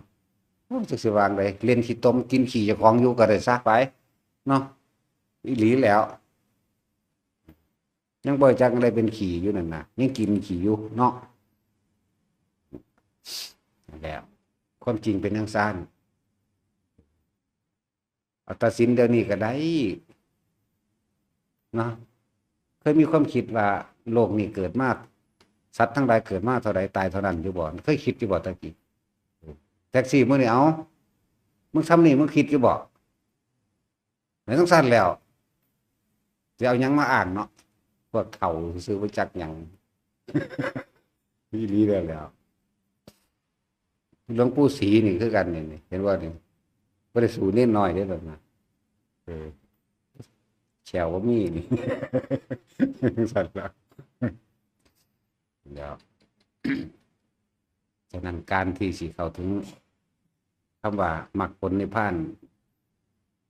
ໂອ້ ຈັກຊິວ່າຈັ່ງໃດ ເຫຼັ້ນຂີ້ຕົມກິນຂີ້ເຈົ້າຂອງຢູ່ກໍໄດ້ຊະໄປເນາະ. ອີ່ຫຼີແລ້ວ ຍັງບໍ່ຮູ້ຈັກໄດ້ເປັນຂີ້ຢູ່ນັ້ນນະ ຍັງກິນຂີ້ຢູ່ເນາະ. ນັ້ນແຫຼະ ຄວາມຈິງເປັນຈັ່ງຊັ້ນ. ເອົາ ຕັດສິນດຽວນີ້ກໍໄດ້ເນາະ. ເຄີຍມີຄວາມຄິດວ່າໂລກນີ້ເກີດມາ ສັດທັງຫຼາຍເກີດມາເທົ່າໃດຕາຍເທົ່ານັ້ນຢູ່ບໍ່? ເຄີຍຄິດຢູ່ບໍ່ແຕ່ກີ້? ແທັກຊີມື້ນີ້ ເອົາ ມຶງຊ່ຳນີ້ ມຶງຄິດຢູ່ບໍ່? ແມ່ນຈັ່ງຊັ້ນແລ້ວ ຊິເອົາຫຍັງມາອ້າງເນາະ? ພວກເຖົ້າຊື່ໆ ບໍ່ຈັກຫຍັງ ອີ່ຫຼີແລ້ວແຫຼະ. ຫຼວງປູ່ສີນີ້ຄືກັນນີ້ ເຫັນບໍ່ນີ້? ບໍ່ໄດ້ສູ້ເນນນ້ອຍເດ້ ແບບນັ້ນ. ເອີ ແຂ້ວບໍ່ມີນີ້ ຊັ້ນລະ ແລ້ວ. ສະນັ້ນ ການທີ່ຊິເຂົ້າເຖິງຄຳວ່າມັກຜົນນິບພານ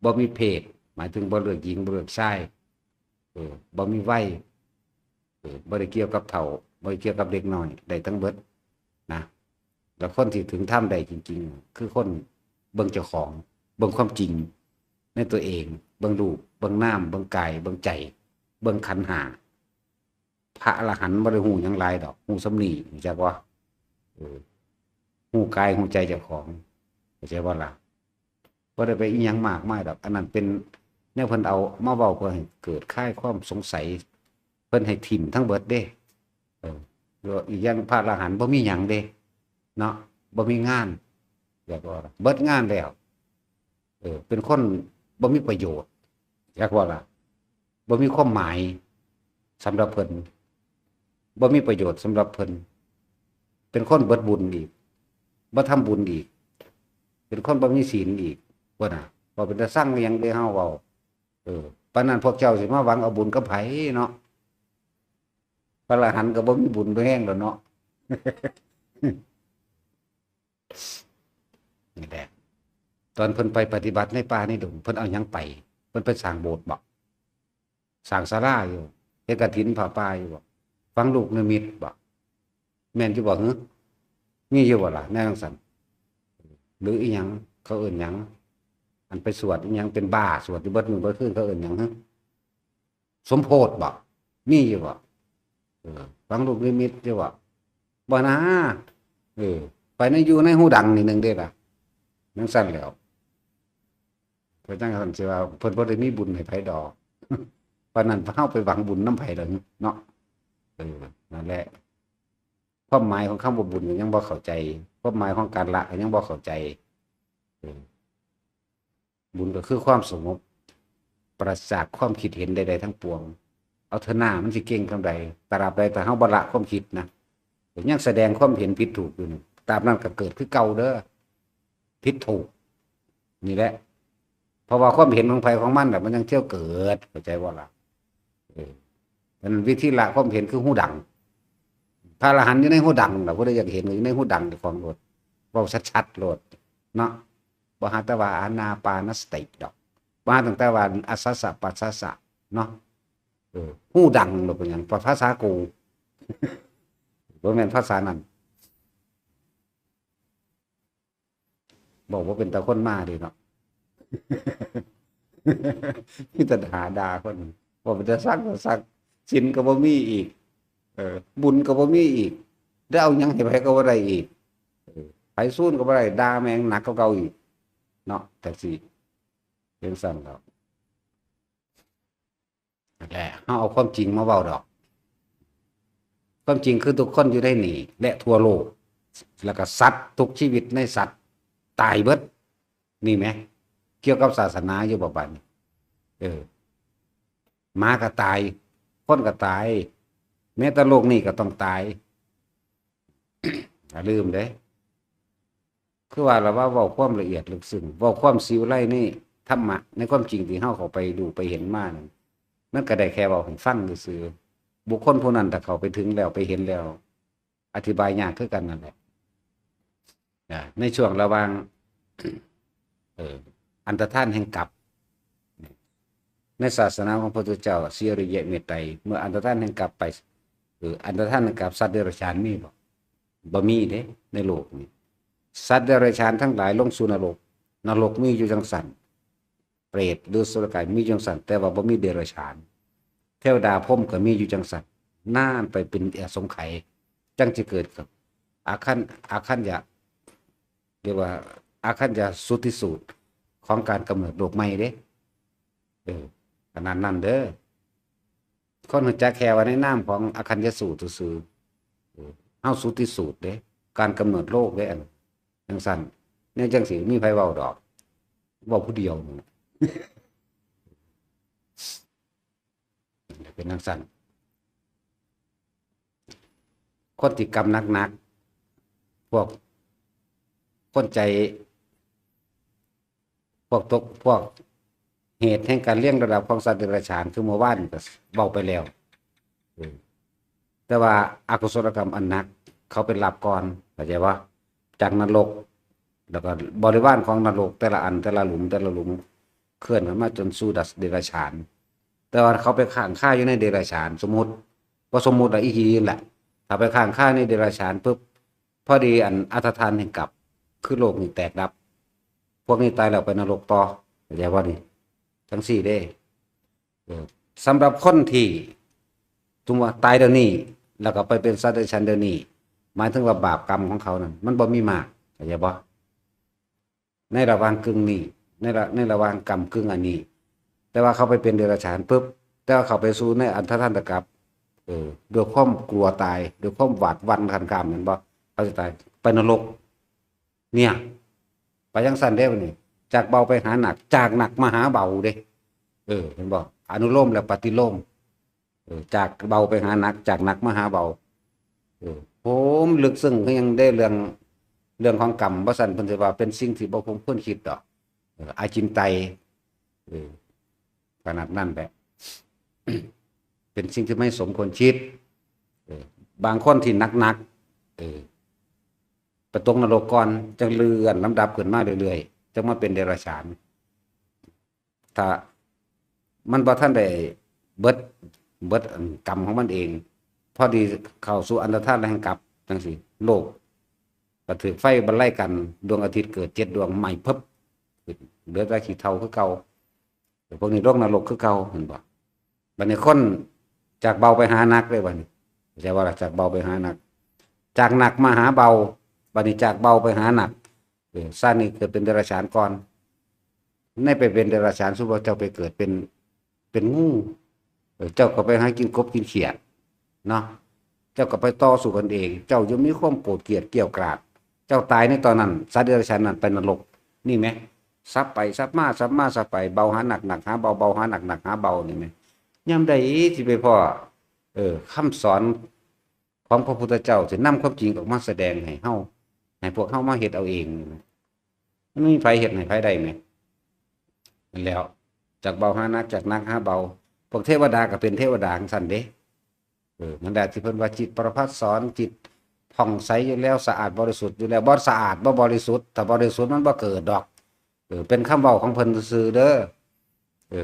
ບໍ່ມີເພດ ໝາຍເຖິງບໍ່ເລືອກຍິງ ບໍ່ເລືອກຊາຍ ເອີ ບໍ່ມີໄວ ເອີ ບໍ່ໄດ້ກ່ຽວກັບເຖົ້າ ບໍ່ໄດ້ກ່ຽວກັບເດັກນ້ອຍ ໄດ້ທັງເບິດນະ. ແລ້ວຄົນທີ່ເຖິງທຳໄດ້ຈິງໆ ຄືຄົນເບິ່ງເຈົ້າຂອງ ເບິ່ງຄວາມຈິງໃນຕົວເອງ ເບິ່ງຮູບ ເບິ່ງນາມ ເບິ່ງກາຍ ເບິ່ງໃຈ ເບິ່ງຂັນຫ້າ. ພະອະລະຫັນບໍ່ໄດ້ຮູ້ຫຍັງຫຼາຍດອກ ຮູ້ສ່ຳນີ້ ຮູ້ຈັກບໍ່? ເອີ ຮູ້ກາຍຮູ້ໃຈເຈົ້າຂອງ ເຂົ້າໃຈບໍ່ລະ? ບໍ່ໄດ້ໄປອີ່ຫຍັງມາກມາຍດອກ. ອັນນັ້ນເປັນແນວເພິ່ນເອົາມາເວົ້າເພື່ອໃຫ້ເກີດຄາຍຄວາມສົງໄສ ເພິ່ນໃຫ້ຖິ້ມທັງເບິດເດ້. ເອີ ຫຼືວ່າອີກຢ່າງ ພະອະລະຫັນບໍ່ມີຫຍັງເດ້ເນາະ ບໍ່ມີງານ ແລ້ວກໍເບິດງານແລ້ວ. ເອີ ເປັນຄົນບໍ່ມີປະໂຫຍດ ຈັກວ່າລະ ບໍ່ມີຄວາມໝາຍສຳລັບເພິ່ນ ບໍ່ມີປະໂຫຍດສຳລັບເພິ່ນ ເປັນຄົນເບິດບຸນອີກ ບໍ່ທຳບຸນອີກ ເປັນຄົນບໍ່ມີສິນອີກ. ພຸ້ນນະ ເວົ້າເປັນຕາຊັງອີ່ຫຍັງເດ້ ເຮົາເວົ້າ. ເອີ ປານນັ້ນພວກເຈົ້າຊິມາຫວັງເອົາບຸນກັບໃຜເນາະ? ພະອະລະຫັນກໍບໍ່ມີບຸນບໍ່ແຮງແລ້ວເນາະ. ນີ້ແຫຼະ ຕອນເພິ່ນໄປປະຕິບັດໃນປ່າໃນດົງ ເພິ່ນເອົາຫຍັງໄປ? ເພິ່ນໄປສ້າງໂບດບໍ? ສ້າງສາລາຢູ່? ເຮັດກະຖິນຜ້າປ່າຢູ່ບໍ? ຝັງລູກນິມິດບໍ? ແມ່ນຢູ່ບໍ່ຫື? ມີຢູ່ບໍ່ລະແນວຈັ່ງຊັ້ນ? ຫຼືອີ່ຫຍັງ ເຂົາເອີ້ນຫຍັງ? ອັນໄປສວດອີ່ຫຍັງເປັນບ້າ ສວດຢູ່ເບິດມື້ເບິດຄືນ ເຂົາເອີ້ນຫຍັງຫື? ສົມໂພດບໍ? ມີຢູ່ບໍ? ເອີ ຝັງລູກນິມິດຢູ່ບໍ? ບໍ່ນາ. ເອີ ໄປໃນຢູ່ໃນຫູດັງນີ້ໜຶ່ງເດ້ລະ ຈັ່ງຊັ້ນແລ້ວ. ເພິ່ນຈັ່ງຊັ້ນຊິວ່າເພິ່ນບໍ່ໄດ້ມີບຸນໃຫ້ໃຜດອກ ປານນັ້ນເຮົາໄປຫວັງບຸນນຳໃຜລະເນາະ? ເອີ ນັ້ນແຫຼະ ຄວາມໝາຍຂອງຄຳວ່າບຸນກໍຍັງບໍ່ເຂົ້າໃຈ ຄວາມໝາຍຂອງການລະກໍຍັງບໍ່ເຂົ້າໃຈ. ເອີ ບຸນກໍຄືຄວາມສະຫງົບ ປາສະຈາກຄວາມຄິດເຫັນໃດໆທັງປວງ. ເອົາເຖາະໜ້າ ມັນຊິເກັ່ງສ່ຳໃດ ຕາບໃດຖ້າເຮົາບໍ່ລະຄວາມຄິດນະ ຍັງສະແດງຄວາມເຫັນຜິດຖືກຢູ່ນີ້ ຕາບນັ້ນກໍເກີດຄືເກົ່າເດີ ຜິດຖືກນີ້ແຫຼະ. ເພາະວ່າຄວາມເຫັນຂອງໃຜຂອງມັນລະ ມັນຍັງທ່ຽວເກີດ ເຂົ້າໃຈບໍ່ລະ? ເອີ ອັນວິທີລະຄວາມເຫັນຄືຫູດັງ ພະອະລະຫັນຢູ່ໃນຫູດັງລະ ຜູ້ໃດຢາກເຫັນກໍຢູ່ໃນຫູດັງເຈົ້າຂອງໂລດ ເວົ້າຊັດໆໂລດເນາະ. ບໍ່ຫາແຕ່ວ່າອານາປານະສະຕິດອກ ບໍ່ຫາຕັ້ງແຕ່ວ່າອັດສະສະປັດສະສະເນາະ. ເອີ ຫູດັງໂລດ ເປັນຫຍັງ? ພາສາກູ ບໍ່ແມ່ນພາສານັ້ນ. ເວົ້າບໍ່ເປັນຕາຄົນມາເດ້ເນາະ ມີແຕ່ຫາດ່າຄົນ ເວົ້າເປັນຕາຊັກຕາຊັກ ສິນກໍບໍ່ມີອີກ ເອີ ບຸນກໍບໍ່ມີອີກ ໄດ້ເອົາຫຍັງໃຫ້ໃຜກໍບໍ່ໄດ້ອີກ ເອີ ໃຜຊູນກໍບໍ່ໄດ້ ດ່າແມ່ງໜັກກວ່າເກົ່າອີກເນາະ. ແທັກຊີ ເປັນຊັ້ນແລ້ວ. ແຫຼະ ເຮົາເອົາຄວາມຈິງມາເວົ້າດອກ. ຄວາມຈິງຄືທຸກຄົນຢູ່ໃນນີ້ ແລະ ທົ່ວໂລກ ແລ້ວກໍສັດທຸກຊີວິດໃນສັດ ຕາຍເບິດ. ນີ້ແໝ ກ່ຽວກັບສາສະໜາຢູ່ບໍ່ບາດນີ້? ເອີ ໝາກໍຕາຍ ຄົນກໍຕາຍ ແມ້ແຕ່ໂລກນີ້ກໍຕ້ອງຕາຍ. ຢ່າລືມເດ້ ຄືວ່າລະວ່າເວົ້າຄວາມລະອຽດເລິກເຊິ່ງ ເວົ້າຄວາມສີວິໄລໃນທຳມະ ໃນຄວາມຈິງທີ່ເຮົາເຂົ້າໄປຮູ້ໄປເຫັນມານັ້ນ ມັນກໍໄດ້ແຄ່ເວົ້າໃຫ້ຟັງຊື່ໆ. ບຸກຄົນຜູ້ນັ້ນຖ້າເຂົ້າໄປເຖິງແລ້ວ ໄປເຫັນແລ້ວ ອະທິບາຍຍາກຄືກັນນັ້ນແຫຼະ. ອາ ໃນຊ່ວງລະຫວ່າງ ເອີ ອັນຕະທານແຫ່ງກັບ ໃນສາສະໜາຂອງພະພຸດທະເຈົ້າ ສີອະລິຍະເມດໄຕ ເມື່ອອັນຕະທານແຫ່ງກັບໄປ ເອີ ອັນຕະທານແຫ່ງກັບ ສັດເດຍລະສານມີບໍ່? ບໍ່ມີເດ້ໃນໂລກນີ້. ສັດເດຍລະສານທັງຫຼາຍລົງສູ່ນະລົກ ນະລົກມີຢູ່ຈັ່ງຊັ້ນ ເປດ ຫຼື ສຸລະກາຍມີຈັ່ງຊັ້ນ ແຕ່ວ່າບໍ່ມີເດຍລະສານ. ເທວະດາພົມກໍມີຢູ່ຈັ່ງຊັ້ນ ນານໄປເປັນອະສົງໄຂ ຈັ່ງຊິເກີດກັບອາຄັນ ອາຄັນຍະ ເອີ້ນວ່າອາຄັນຍະສຸດທິສູດຂອງການກຳເນີດໂລກໃໝ່ເດ້. ເອີ ຂະໜາດນັ້ນເດີ. ຄົນຮູ້ຈັກແຄ່ວ່າໃນນາມຂອງອາຄັນຍະສູດຊື່ໆ. ເອີ ເຮົາສຸດທິສູດເດ້ ການກຳເນີດໂລກເດ້ ອັນ ຈັ່ງຊັ້ນ ແນວຈັ່ງຊີ້ມີໃຜເວົ້າດອກ ເວົ້າຜູ້ດຽວນີ້ ເປັນຈັ່ງຊັ້ນ. ຄົນທີ່ກຳໜັກໆ ພວກຄົນໃຈ ພວກຕົກ ພວກເຫດແຫ່ງການລຽງລະດັບຂອງສັດເດຍລະສານ ຄືເມື່ອວານກໍເວົ້າໄປແລ້ວ. ເອີ ແຕ່ວ່າອະກຸສົລະກຳອັນໜັກ ເຂົາໄປຮັບກ່ອນ ເຂົ້າໃຈບໍ່? ຈາກນະລົກ ແລ້ວກໍບໍລິວານຂອງນະລົກ ແຕ່ລະອັນ ແຕ່ລະຫຼຸມ ແຕ່ລະຫຼຸມ ເຄື່ອນຂຶ້ນມາຈົນສູ່ເດຍລະສານ. ແຕ່ວ່າເຂົາໄປຄ້າງຄາຢູ່ໃນເດຍລະສານ ສົມມຸດ ບໍ່ສົມມຸດລະ ອີ່ຫຼີນັ້ນແຫຼະ ຖ້າໄປຄ້າງຄາໃນເດຍລະສານປຶບ ພໍດີອັນອັນຕະທານແຫ່ງກັບ ຄືໂລກນີ້ແຕກດັບ ພວກນີ້ຕາຍແລ້ວໄປນະລົກຕໍ່ ເຂົ້າໃຈບໍ່ນີ້? ຈັ່ງຊີ້ເດ້. ເອີ ສຳລັບຄົນທີ່ ສົມມຸດວ່າຕາຍດຽວນີ້ ແລ້ວກໍໄປເປັນສັດເດຍລະສານດຽວນີ້ ໝາຍເຖິງວ່າບາບກຳຂອງເຂົານັ້ນ ມັນບໍ່ມີມາກ ເຂົ້າໃຈບໍ່? ໃນລະຫວ່າງກຶ່ງນີ້ ໃນລະ ໃນລະຫວ່າງກຳກຶ່ງອັນນີ້ ແຕ່ວ່າເຂົາໄປເປັນເດຍລະສານປຶບ ແຕ່ວ່າເຂົາໄປສູ່ໃນອັນຕະທານກັບ ເອີ ດ້ວຍຄວາມກົວຕາຍ ດ້ວຍຄວາມຫວາດຫວັ່ນຄັນຄາມ ແມ່ນບໍ່? ເຂົາຈະຕາຍ ໄປນະລົກ ເນຍ ໄປຈັ່ງຊັ້ນເດ້ບັດນີ້ ຈາກເບົາໄປຫາໜັກ ຈາກໜັກມາຫາເບົາເດ້. ເອີ ເຫັນບໍ່? ອະນຸໂລມ ແລະ ປະຕິໂລມ. ເອີ ຈາກເບົາໄປຫາໜັກ ຈາກໜັກມາຫາເບົາ. ເອີ ໂຫ ມັນເລິກເຊິ່ງຄືຫຍັງເດ້ ເລື່ອງ ເລື່ອງຂອງກຳ ບໍ່ຊັ້ນເພິ່ນຊິວ່າເປັນສິ່ງທີ່ບໍ່ສົມຄວນຄິດດອກ. ເອີ ອາຈິນໄຕ ເອີ ຂະໜາດນັ້ນແຫຼະ ເປັນສິ່ງທີ່ບໍ່ສົມຄວນຄິດ. ເອີ ບາງຄົນທີ່ໜັກໆ ເອີ ໄປຕົກນະລົກກ່ອນ ຈັ່ງເລື່ອນລຳດັບຂຶ້ນມາເລື້ອຍໆ ຈັ່ງມາເປັນເດຍລະສານ. ຖ້າມັນບໍ່ທັນໄດ້ເບິດ ເບິດອັນກຳຂອງມັນເອງ ພໍດີເຂົ້າສູ່ອັນຕະທານແຫ່ງກັບ ຈັ່ງຊີ້ ໂລກກໍຖືກໄຟບັນໄລກັນ ດວງອາທິດເກີດເຈັດດວງ ໄໝ້ເພິບ ເຫຼືອແຕ່ຂີ້ເຖົ້າຄືເກົ່າ. ພວກນີ້ລົງນະລົກຄືເກົ່າ ເຫັນບໍ່? ບັດນີ້ຄົນຈາກເບົາໄປຫາໜັກເດ້ບັດນີ້ ເຂົ້າໃຈບໍ່ລະ? ຈາກເບົາໄປຫາໜັກ ຈາກໜັກມາຫາເບົາ ບັດນີ້ຈາກເບົາໄປຫາໜັກ. ເອີ ຊາດນີ້ເກີດເປັນເດຍລະສານກ່ອນ ໃນໄປເປັນເດຍລະສານ ສົມມຸດວ່າເຈົ້າໄປເກີດເປັນ ເປັນງູ ເອີ ເຈົ້າກໍໄປຫາກິນກົບກິນຂຽດເນາະ ເຈົ້າກໍໄປຕໍ່ສູ້ກັນເອງ ເຈົ້າຍັງມີຄວາມໂກດກຽດກ້ຽວກຣາດ ເຈົ້າຕາຍໃນຕອນນັ້ນ ສັດເດຍລະສານນັ້ນໄປນະລົກ. ນີ້ແໝ ສັບໄປສັບມາ ສັບມາສັບໄປ ເບົາຫາໜັກ ໜັກຫາເບົາ ເບົາຫາໜັກ ໜັກຫາເບົາ ນີ້ແໝ ຍາມໃດຊິໄປພໍ້ ເອີ ຄຳສອນຂອງພະພຸດທະເຈົ້າ ທີ່ນຳຄວາມຈິງອອກມາສະແດງໃຫ້ເຮົາ ໃຫ້ພວກເຮົາມາເຮັດເອົາເອງນີ້ແໝ ມັນມີໃຜເຮັດໃຫ້ໃຜໄດ້ແໝ? ນັ້ນແຫຼ້ວ ຈາກເບົາຫາໜັກ ຈາກໜັກຫາເບົາ. ພວກເທວະດາກໍເປັນເທວະດາຈັ່ງຊັ້ນເດ້. ເອີ ນັ້ນແຫຼະທີ່ເພິ່ນວ່າຈິດປະພັດສອນ ຈິດຜ່ອງໃສຢູ່ແລ້ວ ສະອາດບໍລິສຸດຢູ່ແລ້ວ. ບໍ່ສະອາດ ບໍ່ບໍລິສຸດ ຖ້າບໍລິສຸດມັນບໍ່ເກີດດອກ. ເອີ ເປັນຄຳເວົ້າຂອງເພິ່ນຊື່ໆເດີ. ເອີ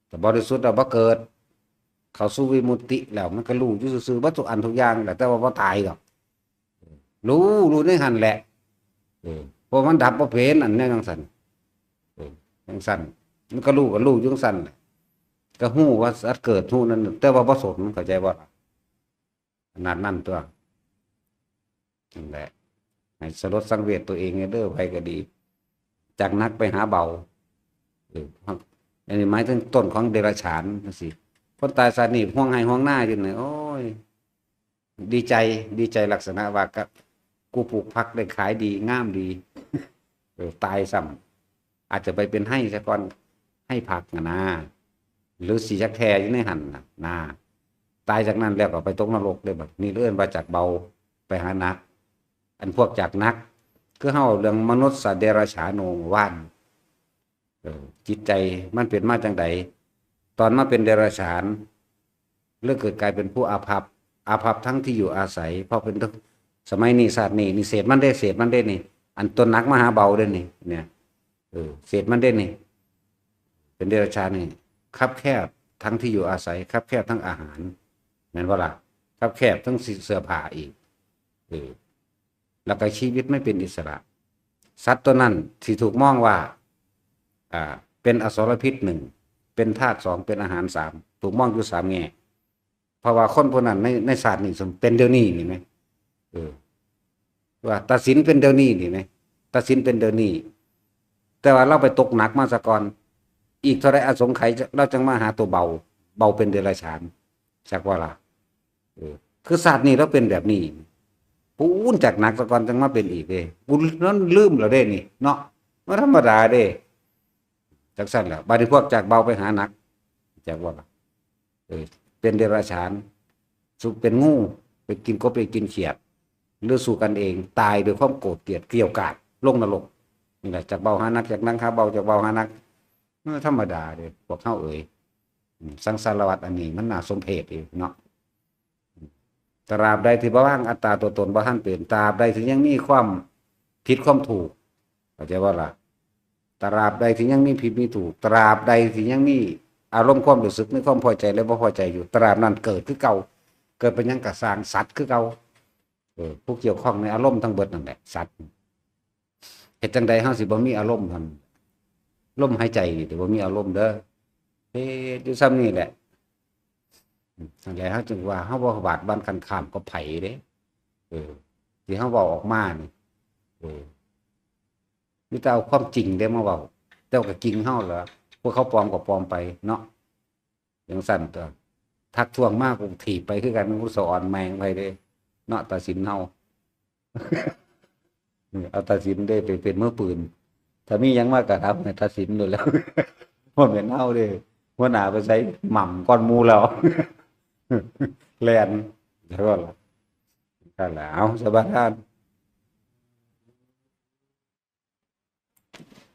ຖ້າບໍລິສຸດແລ້ວບໍ່ເກີດ ເຂົ້າສູ່ວິມຸດຕິແລ້ວ ມັນກໍຮູ້ຢູ່ຊື່ໆເບິດທຸກອັນທຸກຢ່າງແຫຼະ ແຕ່ວ່າບໍ່ຕາຍດອກ. ຮູ້ ຮູ້ໃນຫັ້ນແຫຼະ ເອີ ເພາະມັນດັບບໍ່ເປັນ ອັນແນວຈັ່ງຊັ້ນ ເອີ ຈັ່ງຊັ້ນ ມັນກໍຮູ້ ກໍຮູ້ຢູ່ຈັ່ງຊັ້ນແຫຼະ ກໍຮູ້ວ່າສັດເກີດ ຮູ້ນັ້ນ ແຕ່ວ່າບໍ່ສົນ ເຂົ້າໃຈບໍ່ລະ? ຂະໜາດນັ້ນຕົວະ ນັ້ນແຫຼະ ໃຫ້ສະຫຼົດສັງເວດຕົວເອງແດ່ເດີ ໃຜກໍດີ ຈາກໜັກໄປຫາເບົາ. ເອີ ອັນນີ້ໝາຍເຖິງຕົ້ນຂອງເດຍລະສານຈັ່ງຊີ້ ຄົນຕາຍຊາດນີ້ ຮ່ວງໄຮ່ຮ່ວງນາຢູ່ນີ້ ໂອ້ຍ ດີໃຈ ດີໃຈລັກສະນະວ່າ ກະ ກູປູກຜັກໄດ້ຂາຍດີ ງາມດີ. ເອີ ຕາຍຊ້ຳ ອາດຈະໄປເປັນໄຮ້ຊະກ່ອນ ໄຮ້ຜັກຫັ້ນນາ ຫຼືຊິຈັກແທ້ຢູ່ໃນຫັ້ນນະ ນາ ຕາຍຈາກນັ້ນແລ້ວກໍໄປຕົກນະລົກເດ້ບັດນີ້ ເອີ້ນວ່າຈາກເບົາໄປຫາໜັກ. ອັນພວກຈາກໜັກ ຄືເຮົາເລື່ອງມະນຸດສະເດລະສາໂນວານ ເອີ ຈິດໃຈມັນເປັນມາຈັ່ງໃດ ຕອນມາເປັນເດລະສານ ຫຼືເກີດກາຍເປັນຜູ້ອາພັບ ອາພັບທັງທີ່ຢູ່ອາໄສ ເພາະເປັນ ສະໄໝນີ້ຊາດນີ້ ນີ້ເສດມັນເດ້ ເສດມັນເດ້ນີ້ ອັນຕົນໜັກມາຫາເບົາເດ້ນີ້ ເນຍ ເອີ ເສດມັນເດ້ນີ້ ເປັນເດລະສານນີ້ ຄັບແຄບທັງທີ່ຢູ່ອາໄສ ຄັບແຄບທັງອາຫານ ແມ່ນບໍ່ລະ? ຄັບແຄບທັງເສື້ອຜ້າອີກ ເອີ ແລ້ວກໍຊີວິດມັນເປັນອິດສະຫຼະ. ສັດຕົວນັ້ນທີ່ຖືກມອງວ່າ ອ່າ ເປັນອະສອລະພິດໜຶ່ງ ເປັນທາດສອງ ເປັນອາຫານສາມ ຖືກມອງຢູ່ສາມແງ່ ເພາະວ່າຄົນຜູ້ນັ້ນໃນ ໃນຊາດນີ້ເປັນດຽວນີ້ນີ້ແມ ເອີ ວ່າຕັດສິນເປັນດຽວນີ້ນີ້ແມ ຕັດສິນເປັນດຽວນີ້ ແຕ່ວ່າລາວໄປຕົກໜັກມາສາກ່ອນ ອີກເທົ່າໃດອະສົງໄຂລາວຈັ່ງມາຫາຕົວເບົາ ເບົາເປັນເດລະສານ ຈັກວ່າລະ ເອີ ຄືຊາດນີ້ລາວເປັນແບບນີ້ ປູນຈາກໜັກສາກ່ອນຈັ່ງມາເປັນອີກເດ້ ບຸນນັ້ນລືມແລ້ວເດ້ນີ້ເນາະ ມັນທຳມະດາເດ້ ຈັ່ງຊັ້ນແຫຼະ ບາດນີ້ພວກຈາກເບົາໄປຫາໜັກ ຈັກວ່າລະ ເອີ ເປັນເດລະສານ ສຸເປັນງູ ໄປກິນກົບໄປກິນຂຽດ ຫຼືສູ້ກັນເອງ ຕາຍດ້ວຍຄວາມໂກດກຽດກຽວກາດ ລົງນະລົກ ນີ້ແຫຼະ ຈາກເບົາຫາໜັກ ຈາກໜັກຫາເບົາ ຈາກເບົາຫາໜັກ ມັນທຳມະດາເດ້ພວກເຮົາເອີຍ ອືມ ສັງສາລະວັດອັນນີ້ມັນໜ້າສົມເພດອີກເນາະ ຕราບໃດທີ່ບໍ່ວາງອັດຕາຕົວຕົນບໍ່ທັນເປັນ ຕราບໃດທີ່ຍັງມີຄວາມຜິດຄວາມຖືກ ເຂົ້າໃຈບໍ່ລະ? ຕราບໃດທີ່ຍັງມີຜິດມີຖືກ ຕราບໃດທີ່ຍັງມີອາລົມຄວາມຮູ້ສຶກ ມີຄວາມພໍໃຈ ແລະ ບໍ່ພໍໃຈຢູ່ ຕราບນັ້ນເກີດຄືເກົ່າ ເກີດເປັນຫຍັງກໍຊ່າງ ສັດຄືເກົ່າ ເອີ ຜູ້ກ່ຽວຂ້ອງໃນອາລົມທັງເບິດນັ້ນແຫຼະ ສັດ ເຮັດຈັ່ງໃດເຮົາຊິບໍ່ມີອາລົມຫັ້ນ ລົມຫາຍໃຈນີ້ ບໍ່ມີອາລົມເດີ ເຮັດຢູ່ຊ່ຳນີ້ແຫຼະ ນັ້ນແຫຼະ ເຮົາຈຶ່ງວ່າເຮົາບໍ່ບາດບັ້ນຄັນຂ້າມກັບໃຜເດ້ ເອີ ທີ່ເຮົາເວົ້າອອກມານີ້ ເອີ ມີແຕ່ເອົາຄວາມຈິງເດ້ມາເວົ້າ ແຕ່ວ່າກໍຈິງເຮົາລະ ພວກເຂົາປອມກໍປອມໄປເນາະ ຈັ່ງຊັ້ນຕົວະ ທັກທ້ວງມາ ກູຖີບໄປຄືກັນ ກູສະອອນແມ່ງໄປເດ້ເນາະ ຕັດສິນເຮົາ ເອົາຕັດສິນເດ້ ໄປເປັນມືປືນ ຖ້າມີຫຍັງມາກະທຳໃຫ້ຕັດສິນໂລດແລ້ວ ບໍ່ແມ່ນເຮົາເດ້ ຫົວໜ້າໄປໃສໝ່ຳກ່ອນໝູ່ແລ້ວ ແລ່ນ ແລ້ວກໍລະ ນັ້ນແຫຼະ ເອົາ ສະບາຍທານ